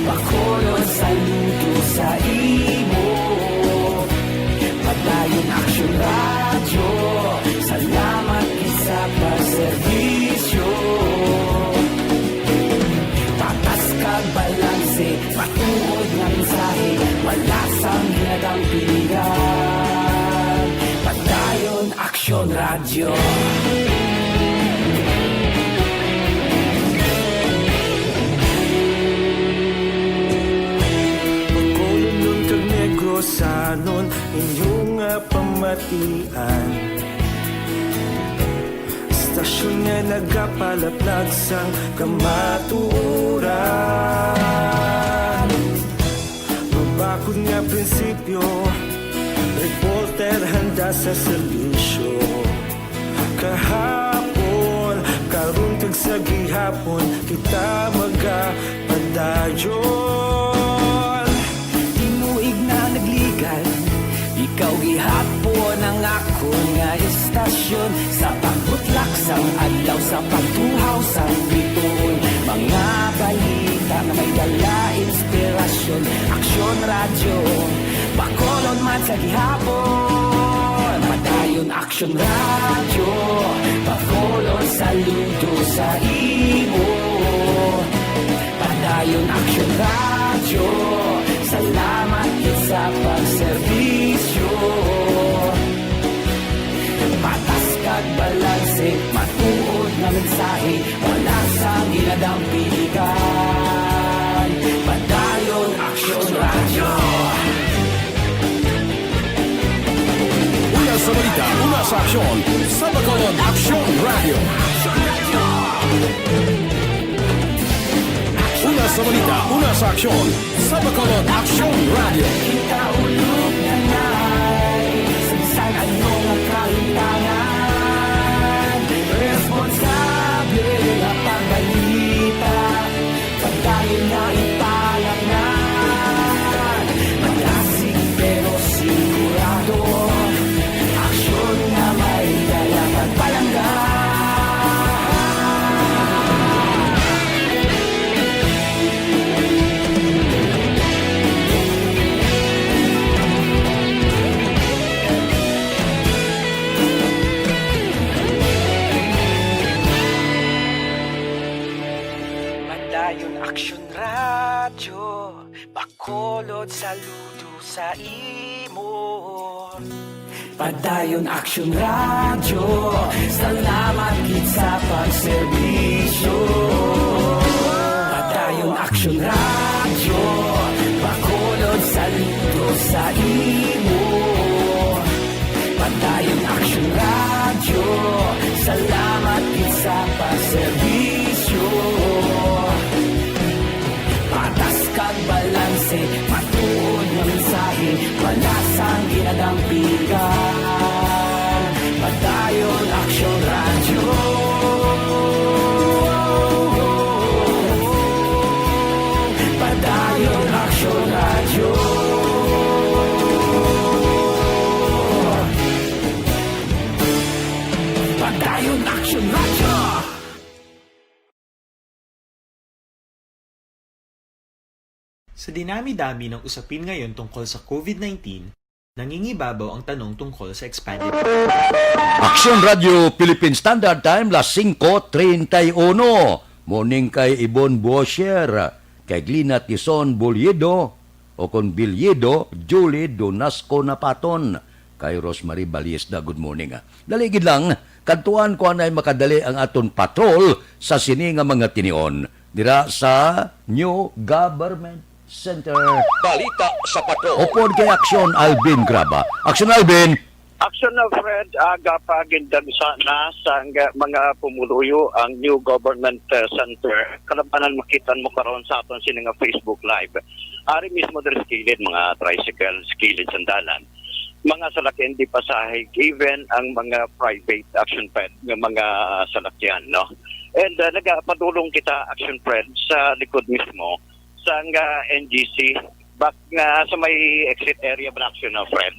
Bacolod, saludo sa imo. Padayon Aksyon Radyo, salamat gid sa pagserbisyo. Patas kag balanse, matuod nga mensahe, wala sang ginadampingan. Padayon Aksyon Radyo. Bacolodnon kag Negrosanon, inyo nga pamatian. Istasyon nga nagapalaplag sang kamatuoran. Mabakod nga prinsipyo, reporter handa sa serbisyo. Kahapon, karon kag sa gihapon, kita magapadayon. Tinuig na nagligan, ikaw gihapon ang akon nga istasyon. Sa pagbutlak sang adlaw, sa pagtuhaw sang biton, mga balita nga may dala inspirasyon. Aksyon Radyo, Bacolod man sa gihapon. Padayon Aksyon Radyo, Bacolod, saludo sa imo. Padayon Aksyon Radyo, salamat gid sa pagserbisyo. Patas kag balanse, matuod nga mensahe, wala sang ginadampingan. Padayon Aksyon Radyo. Una sa balita, una sa aksyon, sa Bacolod Aksyon Radyo. Una Sa balita, una sa aksyon, sa Bacolod Aksyon Radio. Kita ulog na nai, sa bisan ano nga kahitangan, responsable nga pagbalita, pagdayon nga ipalangnan, malasig pero sigurado. Aksyon nga may dala pagpalangga. Padayon Aksyon Radyo, Bacolod, saludo sa imo. Padayon Aksyon Radyo, salamat gid sa pagserbisyo. Padayon Aksyon Radyo, Bacolod, saludo sa imo. Padayon Aksyon Radyo, salamat gid sa pagserbisyo. Patas kag balanse, matuod nga mensahe, balasang ginadampigan. Padayon Aksyon Radyo. Padayon Aksyon Radyo. Padayon Aksyon Radyo. Sa dinami-dami ng usapin ngayon tungkol sa covid nineteen, nangingibabaw ang tanong tungkol sa expanded Aksyon Radio Philippine Standard Time, las singko treinta y uno. Morning kay Ibon Buosher, kay Glina Tison Bulyedo, o kon Bilyedo, Julie Donasco Napaton, kay Rosemary Baliesda. Good morning, ah. Dali gid lang, kadtuan ko anay makadali ang aton patrol sa sini nga mga tinion dira sa New Government Center. Balita sa patrol. Upod kay Aksyon Alvin Graba. Aksyon Alvin. Aksyon na, Fred, aga pa gindagsa na sang mga pumuluyo ang New Government, uh, Center. Kalabanan, makita mo karon sa aton sini nga Facebook Live. Ari mismo diri sa kilid, mga tricycle, sa kilid sang dalan, mga salakyan di pasahig, even ang mga private, Aksyon Fred, nga mga salakyan, no? And, uh, nagapadulong kita, Aksyon Fred, sa likod mismo sang, uh, N G C, back nga sa may exit area ba, Aksyon, no, Fred?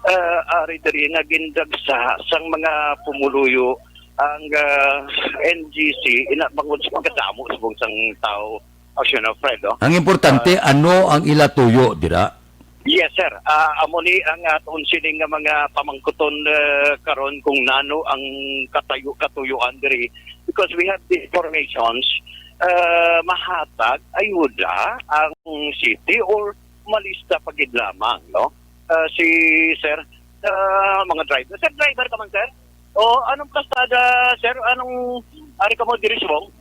Uh, ari diri nga gindagsa sang mga pumuluyo ang, uh, N G C, ina bangod sa pagkadamo subong sang tawo, Aksyon, no, Fred, no? Ang importante, ah, ano ang ila tuyo dira? Yes, sir. Ah, amo ni ang aton sining nga mga pamangkuton, eh, karon kung nano ang katayo-katuyoan diri, because we have the informations, eh, mahatag ayuda ang city or malista pa gid lamang, no? Ah, si sir, ah, mga driver. Sir, driver ka man, sir? O, anong kalsada, sir? Anong ari ka mo diri subong?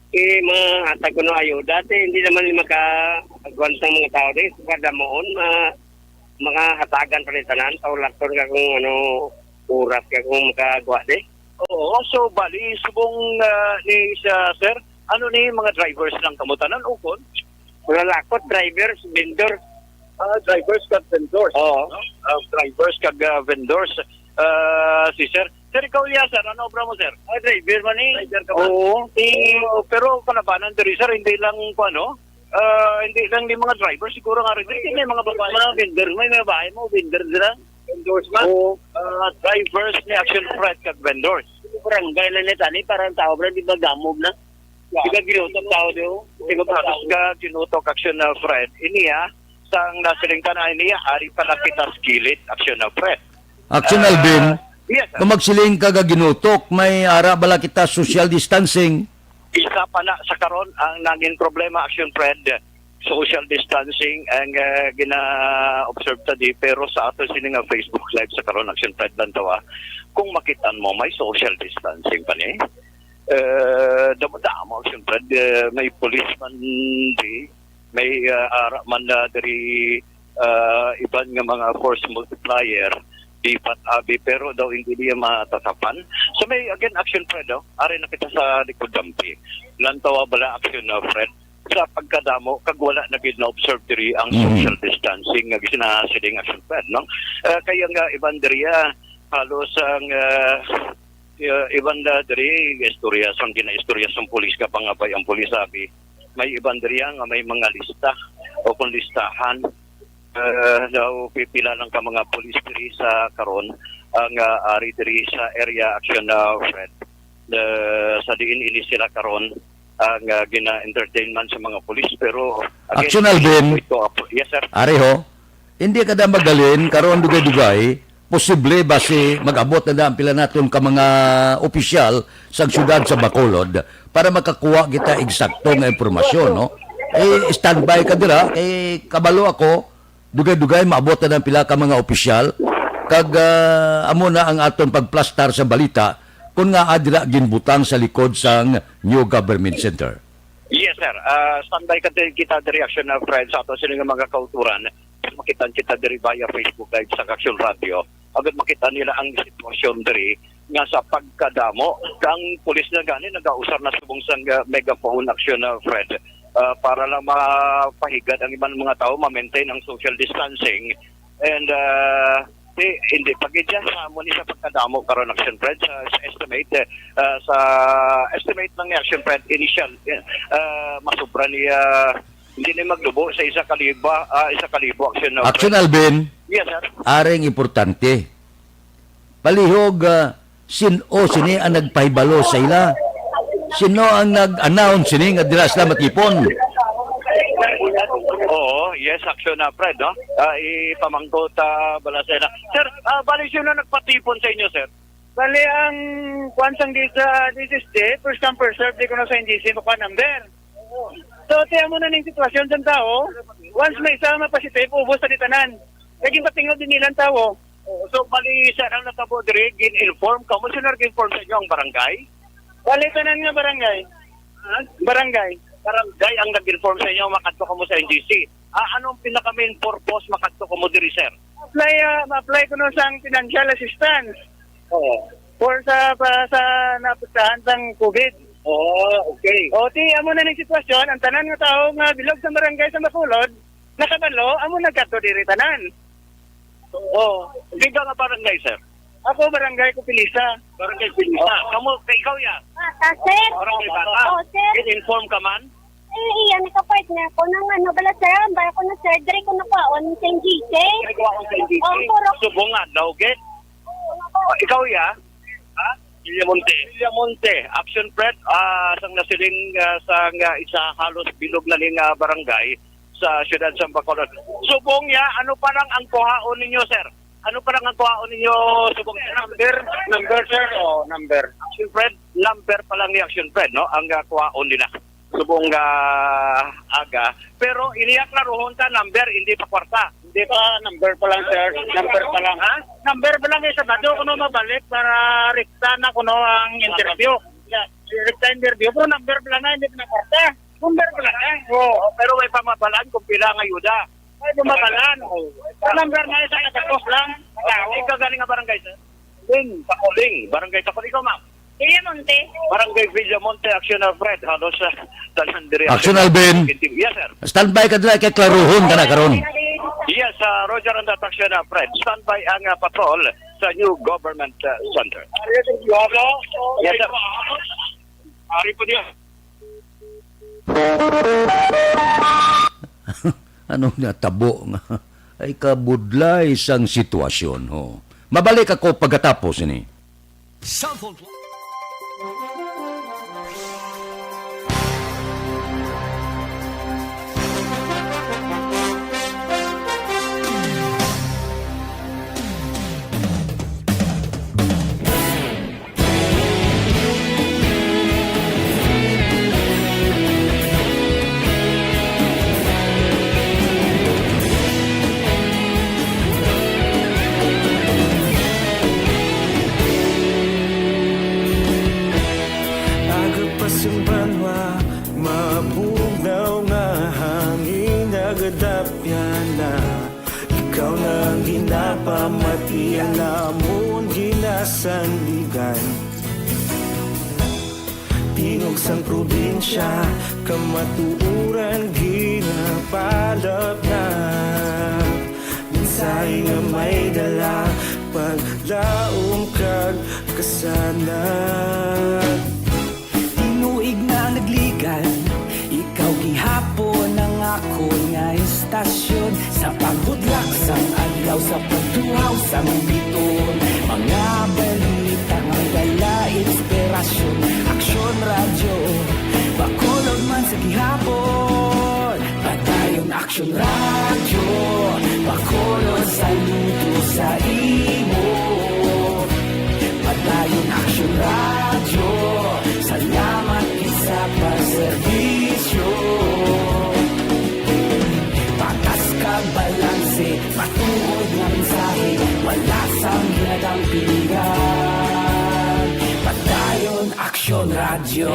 Eh, mahatag ko no ayo. Dati, hindi naman yung maka-, agwan sang mga tao, eh. Kada moon, ma-, makahatagan pa rin tanan. Paulaton ka kung ano, oras ka kung makagawa, eh. Oo, so, bali, subong, ah, ni sa, sir, ano ni, mga drivers lang kamo tanan, ukon? Mga lakot, drivers, vendor. Ah, drivers kag vendors. Oo. No? Ah, drivers kag, ah, vendors. Ah, si sir. Sir, ikaw iya, sir. Ano obra mo, sir? Ah, driver man eh. Driver ka ba? Oo. Eh, pero kalabanan diri, sir, hindi lang kuan, no? Ah, hindi lang ni mga driver, siguro nga rin. Hindi, may mga babae. Mga vendor, may mga babae mo, vendor sila. Vendors man? Oo. Ah, drivers ni Action Fred kag vendors. Barangay lang ni tani, parang tao, bro, di ba gamog na? Di ba ginutok tao, di, oh? Di ba halos ka ginutok, Action, ah, Fred? Ini, ah, sang nasiling ka na ini, ah, ari pala kita sa kilid, Action, ah, Fred. Action, Ah, Alvin, yes, sir. Kung magsiling ka nga ginutok, may ara bala kita social distancing? Isa pa na sa karon ang nangin problema, Action Fred. Social distancing ang, ah, gina-observe ta di, pero sa ato sini nga Facebook Live sa karon, Action Fred, lantawa, kung makitaan mo, may social distancing pa ni. Eh, damo-damo, Action Fred, eh, may policeman di, may, ah, ara man na diri, ah, iban nga mga force multiplier, di pat abi, pero daw hindi niya matatapan. So may, again, Action Fred, oh, ari na kita sa likod dampi. Lantawa bala, Action, ah, Fred. sa pagkadamo kag wala na gid na-observe diri ang Mhm. social distancing nga ginasiling, Action Fred, no? Ah, kaya nga iban diri, ah, halos ang, ah, ah, iban na diri istorya sang ginaistorya sang pulis nga pangabay ang pulis, sabi may iban diri nga may mga lista o kung listahan, ah, daw pipila lang ka mga pulis diri sa karon ang, ah, ari diri sa area, Action, ah, Fred. Ah, sa diin ini sila karon ang, ah, gina-entertainment sa mga pulis, pero again, Action, Alvin. Ito, apo-, yes, sir. Ari ho, hindi ka da magalin karon dugay-dugay, posible ba si mag-abot na da ang pila naton ka mga opisyal sa siyudad sa Bacolod para makakuha kita eksakto nga impormasyon, no? Eh, standby ka dira, kay kabalo ako, dugay-dugay maabot na ang pila ka mga opisyal, kag, ah, amo na ang aton pagplastar sa balita kung nga adira ginbutang sa likod sang New Government Center. Yes, sir. Ah, standby ka din kita diri, Action, ah, Fred, sa ato sini nga mga kauturan. Makitaan kita diri via Facebook Live sa Action Radio. Agad makita nila ang sitwasyon diri nga sa pagkadamo. Ang pulis na gani nagausar na subong sang, ah, megaphone, Action, ah, Fred, ah, para lang mapahigad ang iban mga tao, ma-maintain ang social distancing. And, ah, di, hindi pa gid siya sa amo ni sa pagkadamo karon, Action Fred, sa, sa estimate, eh, ah, sa estimate lang ni, Action Fred, initial, eh, ah, masubra ni, ah, hindi ni maglubo sa isa kaliba, ah, isa kalibo, Action, no, Action, Fred? Alvin, Yes, sir. Aring importante. Palihog, ah, sin-o sini ang nagpahibalo sa ila? Sino ang nag-announce sini nga dira sila matipon? Oo, yes, Action, ah, Fred, no? Ah, ipamangkot, ah, bala sa ila. Sir, ah, bali sino nagpatipon sa inyo, sir? Bali, ang kwan sang di sa D S S D, first come, first serve, di ko na sa N G C makuha number. So, tiyan mo na ning sitwasyon sa tao, once may isa nga positive, ubos sa ditanan. Naging patingog din nilang tao. Oo, so, bali, sir, ang natabo diri, gin-inform ka mo, sino nag-inform sa inyo, ang barangay? Bali, tanan nga barangay. Ha? Barangay. Barangay ang nag-inform sa inyo, makadto ka mo sa N G C. Ah, anong pinaka-main purpose makadto ka mo diri, sir? Apply, ah, ma-apply ko no sang financial assistance. Oo. For sa, pa, sa naapektahan sang COVID. Oo, okay. O, ti, amo na ning sitwasyon, ang tanan nga tao nga bilog sa barangay sa Bacolod, nakabalo, amo nagkadto diri tanan. Oo. Di ba nga barangay, sir? Ako, barangay Kupilisa. Barangay Kupilisa. Oo. Kamo, kay ikaw, ya? Bata, sir. Barangay Bata. Oo, sir. Gin-inform ka man? Eh, iya, naka-partner ko nang ano, bala, sir, ang bala ko na, sir, diri ko nakuhaon sa N G C. Diri ko ang sa N G C. Oo, puro. Subong nga, no, okay? Oo, nga po. Ah, ikaw, ya? Ha? Villamonte. Villamonte. Action Fred, ah, sang nasiling, ah, sang, ah, isa halos bilog na ning, ah, barangay sa siyudad sa Bacolod. Subong niya, ano pa lang ang kuhaon ninyo, sir? Ano pa lang ang kuhaon ninyo, subong? Number, number, sir, o number. Action Fred, number pa lang ni Action Fred, no? Ang, ah, kuhaon nila. Subong, ah, aga. Pero iniya klaruhon ta, number, hindi pa kwarta. Hindi pa, number pa lang, sir. Number pa lang. Ha? Number pa lang, eh, Sabado kuno mabalik para rekta na kuno ang interview. Yeah, rekta interview, pero number pa lang na, hindi pa na kwarta. Number pa lang, eh. Oo. Pero may pamabalaan kung pila ang ayuda. May pamabalaan, oo. Ang number na isa, katapos lang. Ikaw galing nga barangay, sir? Ling. Takuling, barangay Takuling. Ikaw, ma'am? Villamonte. Barangay Villamonte, Action Alfred. Halos, ah, tanan diri. Action Alvin. Yes, sir. Standby ka dira kay klaruhon ka na karon. Yes, ah, Roger and that Action Alfred. Standby ang, ah, patrol sa New Government, ah, Center. Yes, sir. Ari po niya. Ano nga tabo nga ay kabudlay sang sitwasyon, ho. Mabalik ako pagkatapos ini. Cellphone. Aga pa sing banwa, mabugnaw nga hangin, nagadapyan na. Ikaw na ang ginapamati, ang amon ginasandigan. Di Ug sang probinsya, kamatuoran ginapalapnap. Mensahe nga may dala, paglaom kag kasanag. Tinuig na nagligan, ikaw gihapon ang akon nga istasyon. Sa pagbudlak sang adlaw, sa pagtuhaw sang bituon, mga balita nga may dala inspirasyon. Aksyon Radyo, Bacolod man sa gihapon. Padayon Aksyon Radyo, Bacolod, saludo sa imo. Padayon Aksyon Radyo, salamat gid sa pagserbisyo. Patas kag balanse, matuod nga mensahe, wala sang ginadampigan. Padayon Aksyon Radyo.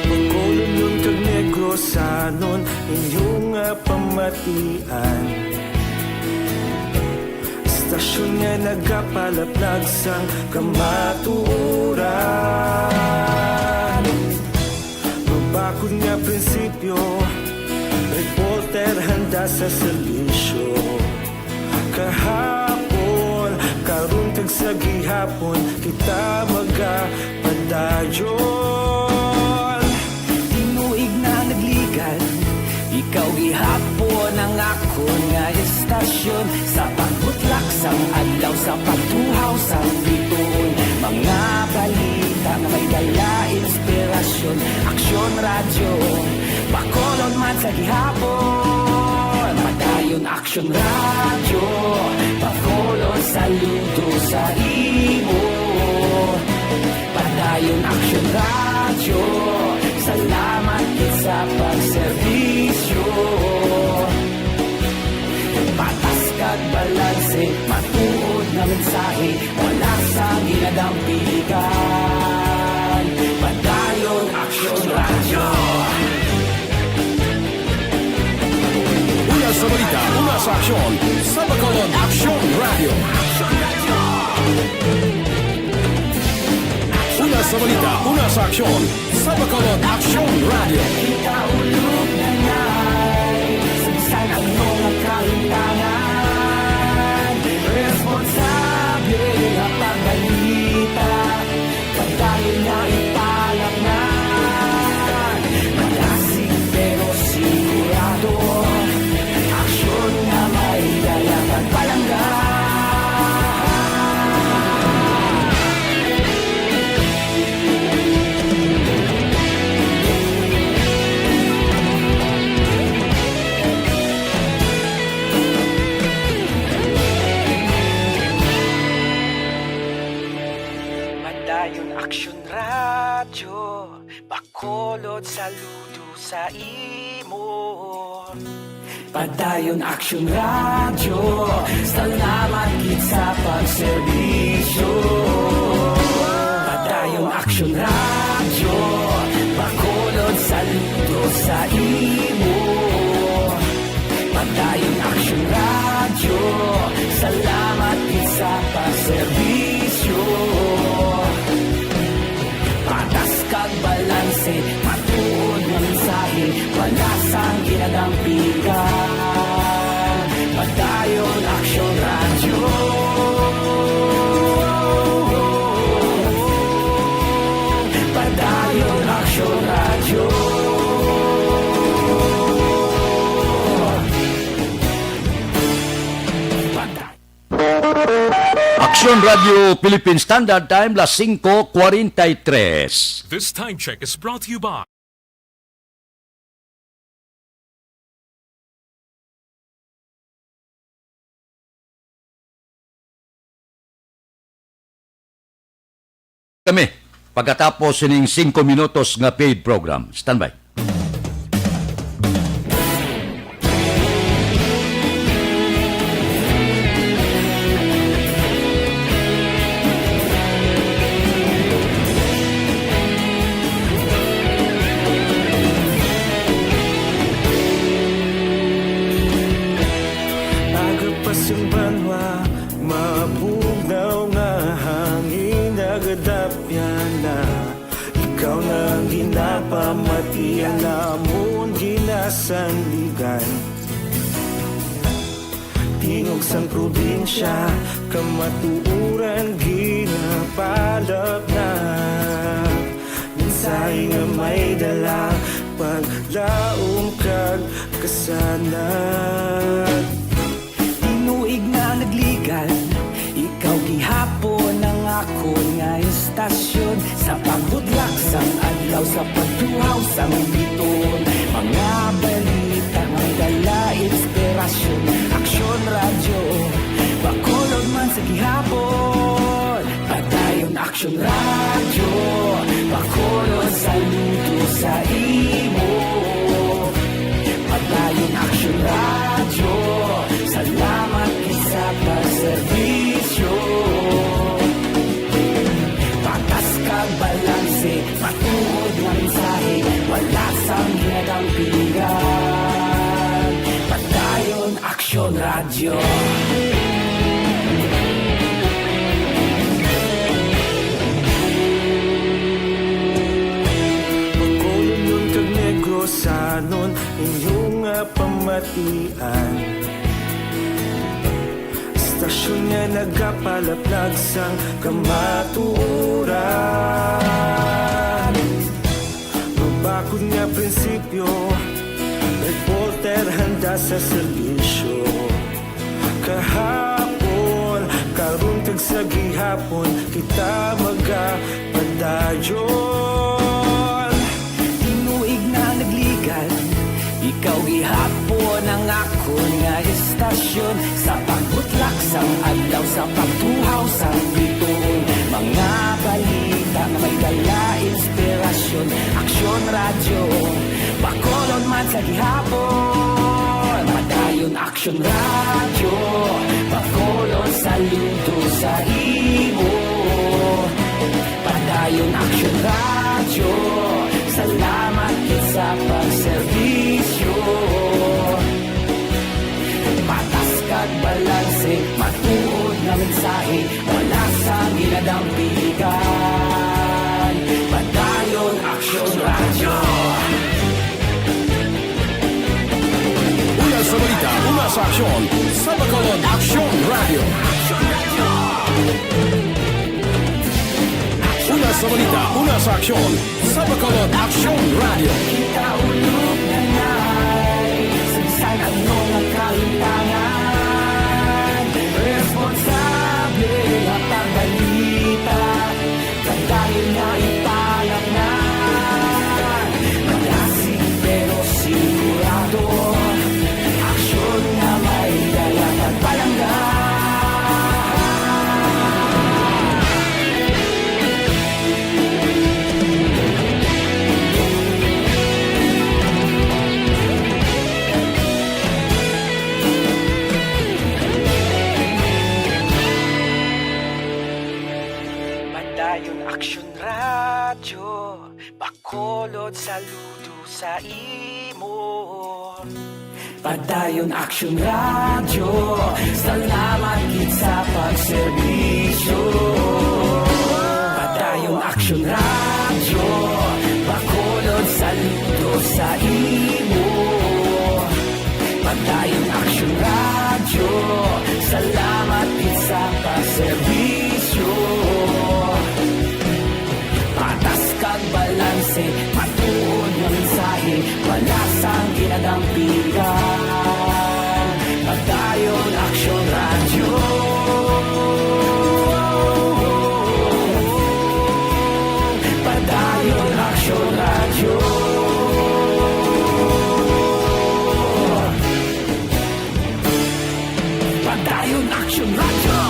Bacolodnon kag Negrosanon, inyo nga pamatian. Istasyon nga nagapalaplag sang kamatuoran. Mabakod nga prinsipyo, reporter handa sa serbisyo. Kahapon, karon, kag sa gihapon, kita magapadayon. Tinuig na nagligan, ikaw gihapon ang akon nga istasyon. Sa pagbutlak sang adlaw, sa pagtuhaw sang bituon, mga balita nga may dala inspirasyon. Aksyon Radyo, Bacolod man sa gihapon. Padayon Aksyon Radyo, Bacolod, saludo sa imo. Padayon Aksyon Radyo, salamat gid sa pagserbisyo. Patas kag balanse, matuod nga mensahe, wala sang ginadampigan. Padayon Aksyon Radyo. Una sa balita, una sa aksyon, sa Bacolod Aksyon Radyo. Una sa balita, una sa aksyon, sa Bacolod Aksyon Radyo. Kita ulog na ngay, sa bisan ano nga kahimtangan, responsable nga pagbalita. Padayon nga ipalapnan, malasig pero sigurado. Aksyon nga may dala kag palangga. Padayon Aksyon Radyo, Bacolod, saludo sa imo. Padayon Aksyon Radyo, salamat gid sa pagserbisyo. Padayon Aksyon Radyo, Bacolod, saludo sa imo. Padayon Aksyon Radyo, salamat gid sa pagserbisyo. Patas kag balanse, matuod nga mensahe, wala sang ginadampigan. Padayon Aksyon Radyo. Padayon Aksyon Radyo. Aksyon Radio Philippine Standard Time, las cinco cuarenta y tres. This time check is brought to you by kami pagkatapos sining singko minutos nga paid program. Standby. Aga pa simbahan Pamatian namon ginasandigan, tingog sang probinsya, kamatuoran ginapalapnag. Mensahe nga may dala, paglaom kag kasanag. Tinuig nga nagligan, ikaw gihapon ang akon nga istasyon. Sa pagbutlak sang adlaw, sa pagtuhaw sang bituon, mga balita may dala inspirasyon. Aksyon Radyo, Bacolod man sa gihapon. Padayon Aksyon Radyo, Bacolod, saludo sa imo. Padayon Aksyon Radyo, salamat gid sa pagserbisyo. Patas kag balanse, matuod nga mensahe, wala sang ginadampigan. Padayon Aksyon Radyo. Bacolodnon kag Negrosanon, inyo nga pamatian. Istasyon nga nagapalaplag sang kamatuoran. Mabakod nga prinsipyo, reporter handa sa serbisyo. Kahapon, karon kag sa gihapon, kita magapadayon. Tinuig nga nagligan, ikaw gihapon ang akon nga istasyon. Sa pagbutlak sang adlaw, sa pagtuhaw sang bituon, mga balita nga may dala inspirasyon. Aksyon Radyo, Bacolod man sa gihapon. Padayon Aksyon Radyo, Bacolod, saludo sa imo. Padayon Aksyon Radyo, salamat gid sa pagserbisyo. Patas kag balanse, matuod nga mensahe, wala sang ginadampigan. Padayon Aksyon Radyo. Una sa balita, una sa aksyon, sa Bacolod Aksyon Radyo. Una sa balita, una sa aksyon, sa Bacolod Aksyon Radyo. Kita ulog na nai, sa bisan ano nga kalimtangan, responsable nga pagbalita. Padayon nga ipalangnan, malasig pero sigurado, aksyon nga may dala kag palangga. Padayon Aksyon Radyo, Bacolod, saludo sa imo. Padayon Aksyon Radyo, salamat gid sa pagserbisyo. Padayon Aksyon Radyo, Bacolod, saludo sa imo. Padayon Aksyon Radyo, salamat gid sa pagserbisyo. Patas kag balanse, matuod nga mensahe, wala sang ginadampigan. Padayon Aksyon Radyo. Padayon Aksyon Radyo. Padayon Aksyon Radyo.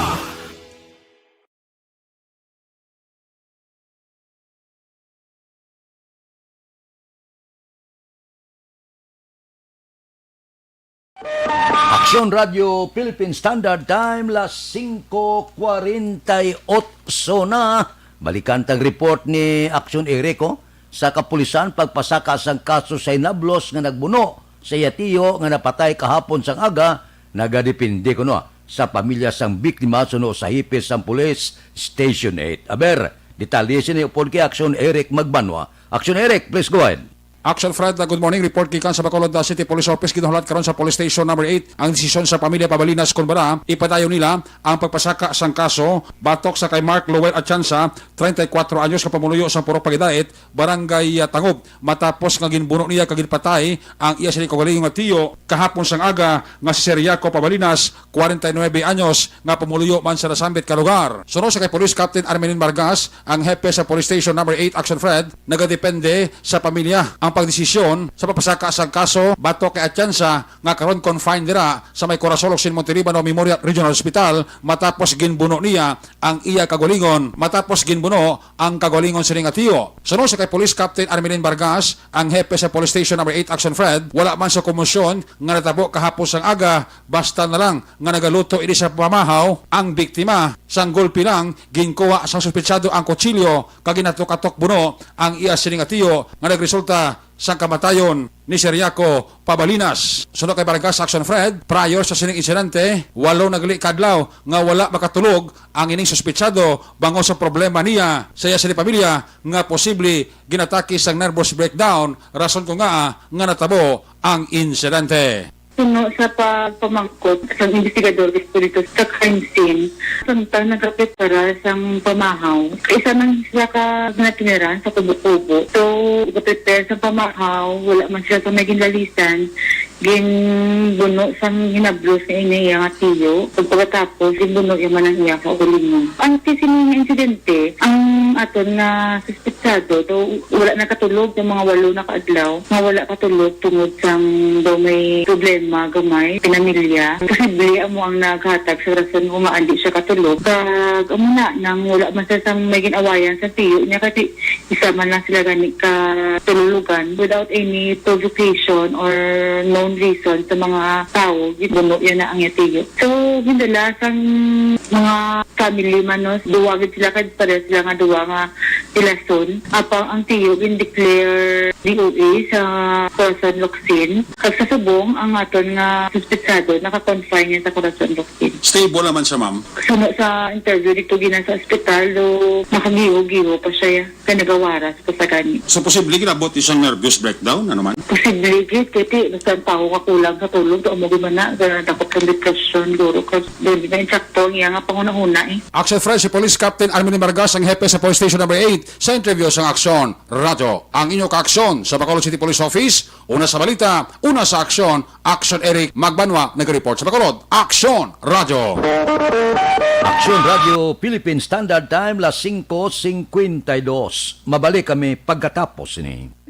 Aksyon Radyo Philippine Standard Time, las singko kwarenta y otso na. Balikan tang report ni Aksyon Erico. Sa kapulisan, pagpasaka sang kaso sa hinablos nga nagbuno sa iya tiyo nga napatay kahapon sang aga, nagadepende kuno sa pamilya sang biktima suno sa hipis sang pulis, Station eight. Aber, detalye sini upod kay Aksyon Eric Magbanwa Action Eric, please go ahead. Action Fred, uh, good morning. Report gikan sa Bacolod, uh, City Police Office. Ginahulat karon sa Police Station Number Eight ang desisyon sa pamilya Pabalinas kon bala ipadayon nila ang pagpasaka sang kaso batok sa kay Mark Lowell Atienza, treinta y cuatro anyos, nga pumuluyo sa Purok Pagidait, Barangay, uh, Tangob, matapos nga ginbuno niya kag ginpatay ang iya sini kaugalingon nga tiyo kahapon sang aga nga si Sir Yaco Pabalinas, kwarenta y nuebe anyos, nga pumuluyo man sa nasambit ka lugar. Suno sa kay Police Captain Armelin Vargas, ang hepe sa Police Station Number Eight, Action Fred, nagadepende sa pamilya ang pagdesisyon sa pagpasaka sang kaso batok kay Atienza nga karon confined dira sa may Corazon Locsin Montelibano Memorial Regional Hospital matapos ginbuno niya ang iya kaugalingon, matapos ginbuno ang kaugalingon sini nga tiyo. Suno sa kay Police Captain Armelin Vargas, ang hepe sa Police Station Number Eight, Action Fred, wala man sa komosyon nga natabo kahapon sang aga, basta na lang nga nagaluto ini sa pamahaw ang biktima. Sang gulpi lang, ginkuha sang suspetsado ang kutsilyo kag ginatok-atok buno ang iya sini nga tiyo nga nagresulta sang kamatayon ni Sir Yaco Pabalinas. Suno kay Vargas, Action Fred, prior sa sining insidente, walo na gali ka adlaw nga wala makatulog ang ining suspetsado bangod sa problema niya sa iya sini pamilya nga posible ginatake sang nervous breakdown, rason kon ngaa nga natabo ang insidente. Suno sa pagpamangkot sang investigador dito, dito sa crime scene, samtang nagaprepara sang pamahaw, isa man siya ka ginatiniran sa kubo-kubo. So, nagaprepare sa pamahaw, wala man siya sa may ginlalisan, ginbuno sang hinablos nga ini iya nga tiyo. Ug pagkatapos, ginbuno iya man ang iya kaugalingon. Ang sini nga insidente, ang aton nga suspetsado, daw wala nakatulog sa mga walo na ka adlaw, nga wala katulog tungod sang daw may problema gamay, pinamilya. Posible amo ang naghatag sa rason kung ngaa di siya katulog. Kag amo na, nang wala man siya sang may gin-awayan sa tiyo niya, kay isa man lang sila gani ka tululugan without any provocation or known reason sa mga tawo, gibuno niya na ang iya tiyo. So, gindala sang mga family man, no, duwa gid sila, kay pareho sila nga duwa nga ilason. Apang ang tiyo gin-declare D O A sa Corazon Locsin. Kag sa subong, ang aton nga suspetsado naka-confine niya sa Corazon Locsin. Stable naman siya, ma'am? Suno sa interview dito gina sa ospital, do makagiho-giho pa siya, kay nagawaras pa sa gani. So, posible ginabot isang nervous breakdown, ano man? Posible gid, kay ti, basta ang tao nga kulang sa tulog, do amo gid man na, ga-, dakop ang depression, guro, kag dili na insakto ang iya nga panghunahuna, eh. Action Fred, si Police Captain Armin Vargas, ang hepe sa Police Station Number Eight, sa interview sang Aksyon Radyo. Ang inyo kaaksyon sa Bacolod City Police Office, una sa balita, una sa aksyon, Action Eric Magbanwa nag-report sa Bacolod. Aksyon Radyo. Aksyon Radyo Philippine Standard Time, las singko singkwenta y dos. Mabalik kami pagkatapos sini.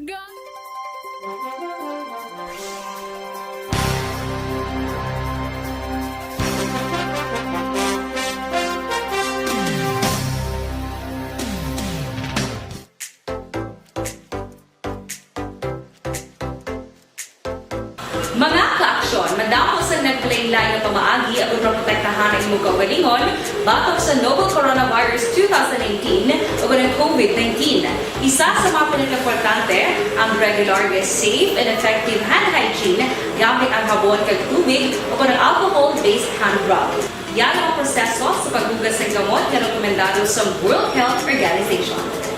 Mga kaaksyon, madamo sang naglain-lain nga pamaagi aron maprotektahan ang imong kaugalingon batok sa novel coronavirus two thousand nineteen o ang COVID nineteen. Isa sa mga pinakaimportante ang regular nga safe and effective hand hygiene gamit ang habon kag tubig o ang alcohol-based hand rub. Yara ang proseso sa paghugas sang gamot nga rekomendado sa World Health Organization.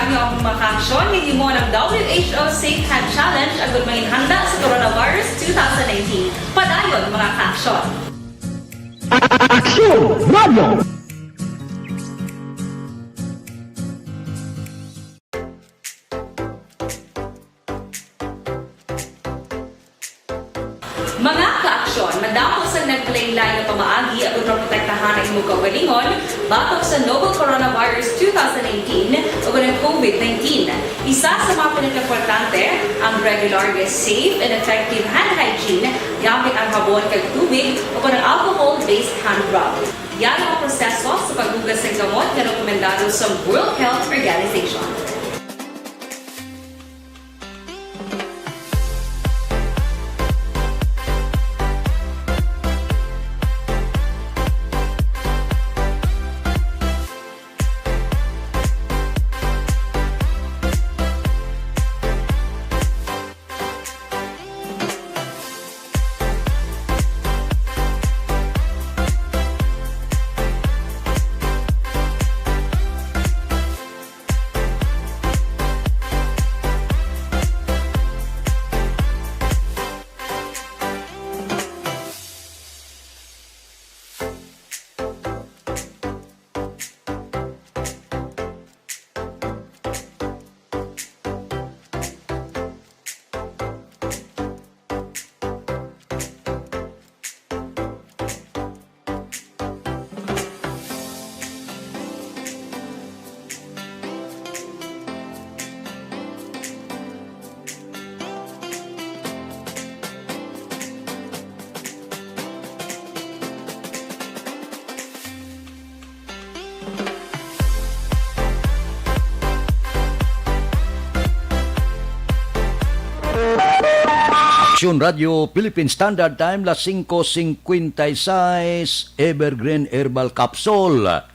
Ang mga kaaksyon, hinimo ang W H O Safe Hand Challenge agud manginhanda sa coronavirus two thousand nineteen. Padayon, mga kaaksyon. Aksyon Radio! Mga kaaksyon, madamo sang naglain-lain nga pamaagi aron maprotektahan ang imo kaugalingon batok sa novel coronavirus two thousand nineteen ug ang covid nineteen. Isa sa mga pinakaimportante, ang regular nga safe and effective hand hygiene gamit ang habon kag tubig o ang alcohol-based hand rub. Yan ang proseso sa paghugas ng gamot nga rekomendado sa World Health Organization. Aksyon Radio Philippine Standard Time, las singko singkwenta y seis, Evergreen Herbal Capsule.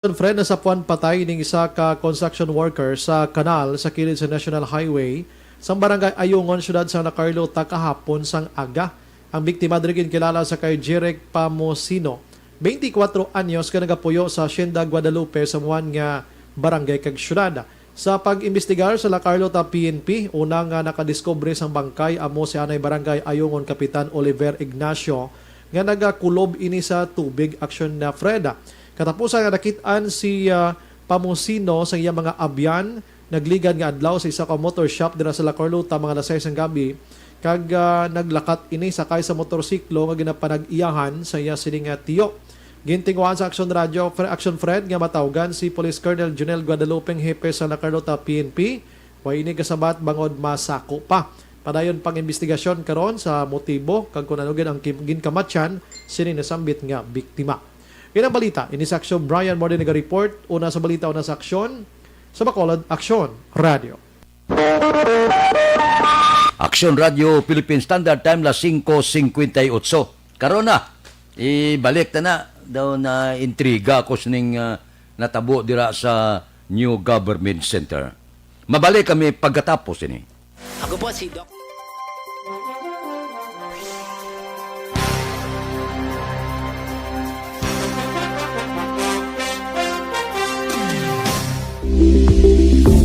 Fred, nasapuan patay ning isa ka construction worker sa kanal sa kilid sa National Highway sa barangay Ayungon, siyudad sa La Carlota, kahapon sang aga. Ang biktima diri ginkilala sa kay Jeric Pamosino, twenty-four anyos, nga nagapuyo sa Hacienda Guadalupe, sa Muan nga barangay kag siyudad. Sa pag-imbestigar sa La Carlota P N P, una nga nakadiskubre sang bangkay amo si anay barangay Ayungon Kapitan Oliver Ignacio nga nagakulob ini sa tubig, aksyon na Fred. Katapusan nga nakit-an si, ah, Pamosino sa iya mga abyan, nagligad nga adlaw sa isa ka motor shop dira sa La Carlota mga alas sais sang gabi, kag, ah, naglakat ini sakay sa motorsiklo nga ginapanag-iyahan sa iya sini nga tiyo. Gintinguhaan sa Aksyon Radyo, Fre-, Aksyon Fred, nga matawgan si Police Colonel Junel Guadalupe, hepe sa La Carlota P N P. Way ini kasabat bangod masako pa. Padayon pang imbestigasyon karon sa motibo kag kon ano gid ang kim-, ginkamatyan sini nasambit nga biktima. Yan ang balita. Ini sa Aksyon, Brian Morde naga-report. Una sa balita, una sa aksyon. Sa Bacolod, Aksyon Radio. Aksyon Radio, Philippine Standard Time, las singko singkwenta y otso. Karon na, ibalik ta na. Daw na intriga ako sining, ah, natabo dira sa New Government Center. Mabalik kami pagkatapos ini. Ako po si Doc.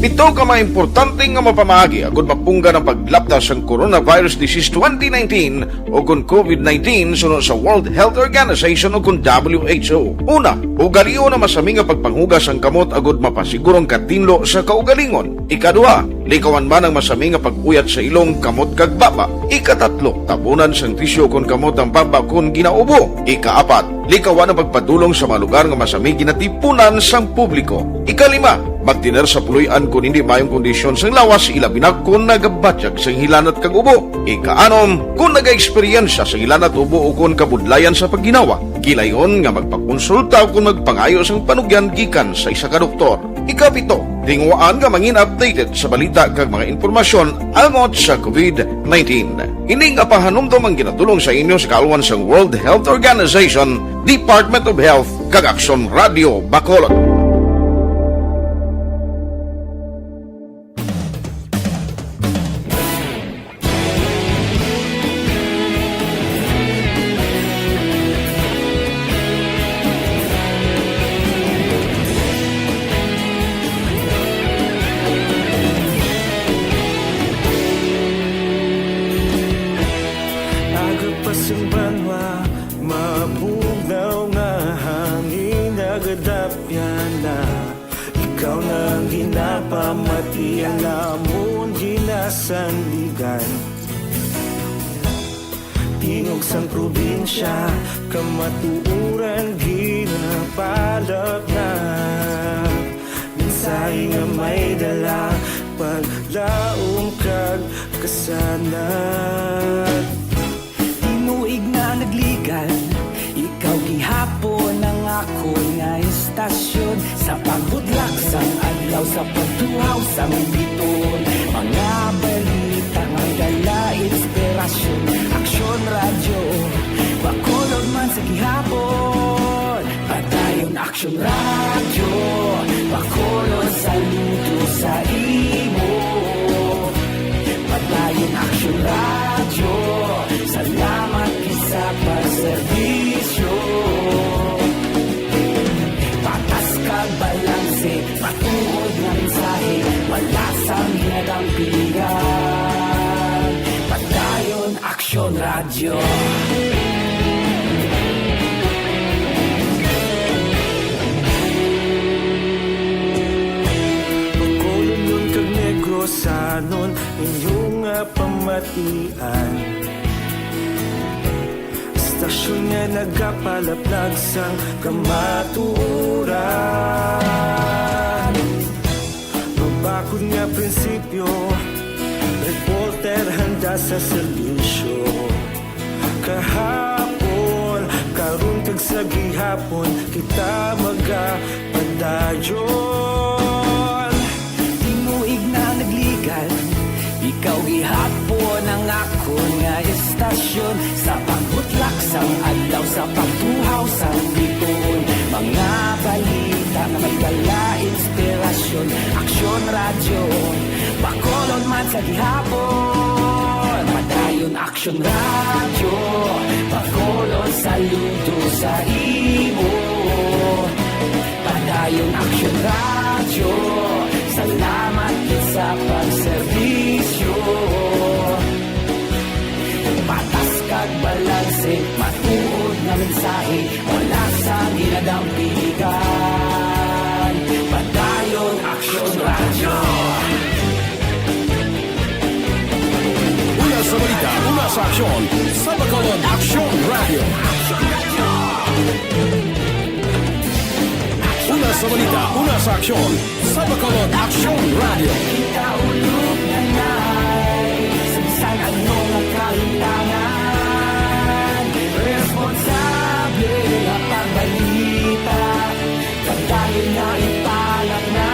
Ito ka mga importante nga mapamaagi agud mapunggan ang paglapta sang coronavirus disease twenty nineteen o kon covid nineteen suno sa World Health Organization o kon W H O. Una, ugalion ang masami nga pagpanghugas sang kamot agud mapasiguro ang katinlo sa kaugalingon. Ikaduha, likawan man ang masami nga pag-uyat sa ilong, kamot kag baba. Ikatatlo, tabunan sang tisyu kon kamot ang baba kon ginaubo. Ikaapat, likawan ang pagpadulong sa mga lugar nga masami ginatipunan sang publiko. Ikalima, magtener sa puloy-an kon hindi maayong kondisyon sang lawas, ilabi na kon nagabatyag sang hilanat kag ubo. Ikaanom, kon nagaeksperyensya sang hilanat, ubo ukon kabudlayan sa pagginawa, gilayon nga magpakonsulta ukon magpangayo sang panugyan gikan sa isa ka doktor. Ikapito, tinguhaan nga mangin updated sa balita kag mga impormasyon angot sa covid nineteen. Ini nga pahanumdom ang ginadul-ong sa inyo sa kaalwan sang World Health Organization, Department of Health, kag Aksyon Radio Bacolod. Aga pa sing banwa, mabugnaw nga hangin, nagadapyan na. Ikaw na ang ginapamati, ang amon ginasandigan. Tingog sang probinsya, kamatuoran ginapalatnag. Mensahe nga may dala, paglaom kag kasanag. Tinuig na nagligan, ikaw gihapon ang akon nga istasyon. Sa pagbudlak sang adlaw, sa pagtuhaw sang bituon, mga balita may dala inspirasyon. Aksyon Radyo, Bacolod man sa gihapon. Padayon Aksyon Radyo, Bacolod, saludo sa imo. Padayon Aksyon Radyo, salamat gid sa pagserbisyo. Patas kag balanse, matuod nga mensahe, wala sang ginadampigan. Padayon Aksyon Radyo. Bacolodnon kag Negrosanon, inyo nga pamatian. Istasyon nga nagapalaplag sang kamatuoran. Mabakod nga prinsipyo, reporter handa sa serbisyo. Kahapon, karon kag sa gihapon, kita magapadayon. Tinuig na nagligan, ikaw gihapon ang akon nga istasyon. Sa pagbutlak sang adlaw, sa pagtuhaw sang bituon, mga balita nga may dala inspirasyon. Aksyon Radyo, Bacolod man sa gihapon. Padayon Aksyon Radyo, Bacolod, saludo sa imo. Padayon Aksyon Radyo, salamat gid sa pagserbisyo. Patas kag balanse, matuod nga mensahe, wala sang ginadampigan. Padayon Aksyon Radyo. Una sa balita, una sa aksyon, sa Bacolod Aksyon Radyo. Una sa balita, una sa aksyon, sa Bacolod Aksyon Radyo. Kita ulog na nai, sa bisan ano nga kahintangan, responsable nga pagbalita. Padayon na ipalat na.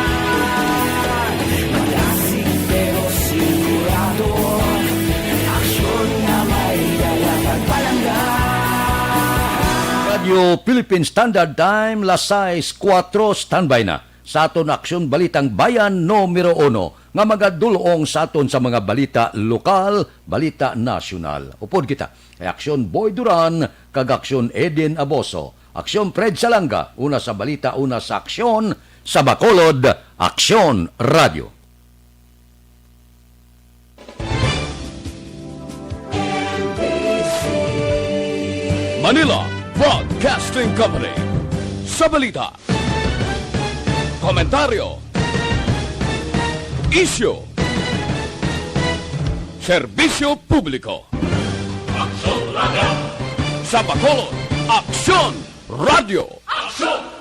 Malasig pero sigurado. Aksyon nga may dala kag palangga. Radyo Philippine Standard Time, las sais kuwatro, standby na sa aton Aksyon Balitang Bayan numero uno nga magadul-ong sa aton sa mga balita lokal, balita nasyonal. Upod kita kay Aksyon Boy Duran kag Aksyon Eden Aboso. Aksyon Fred Salanga, una sa balita, una sa aksyon, sa Bacolod, Aksyon Radyo. Manila Broadcasting Company. Sa balita, komentaryo, isyu, serbisyo publiko. Aksyon Radio! Sa Bacolod, Aksyon Radio! Aksyon!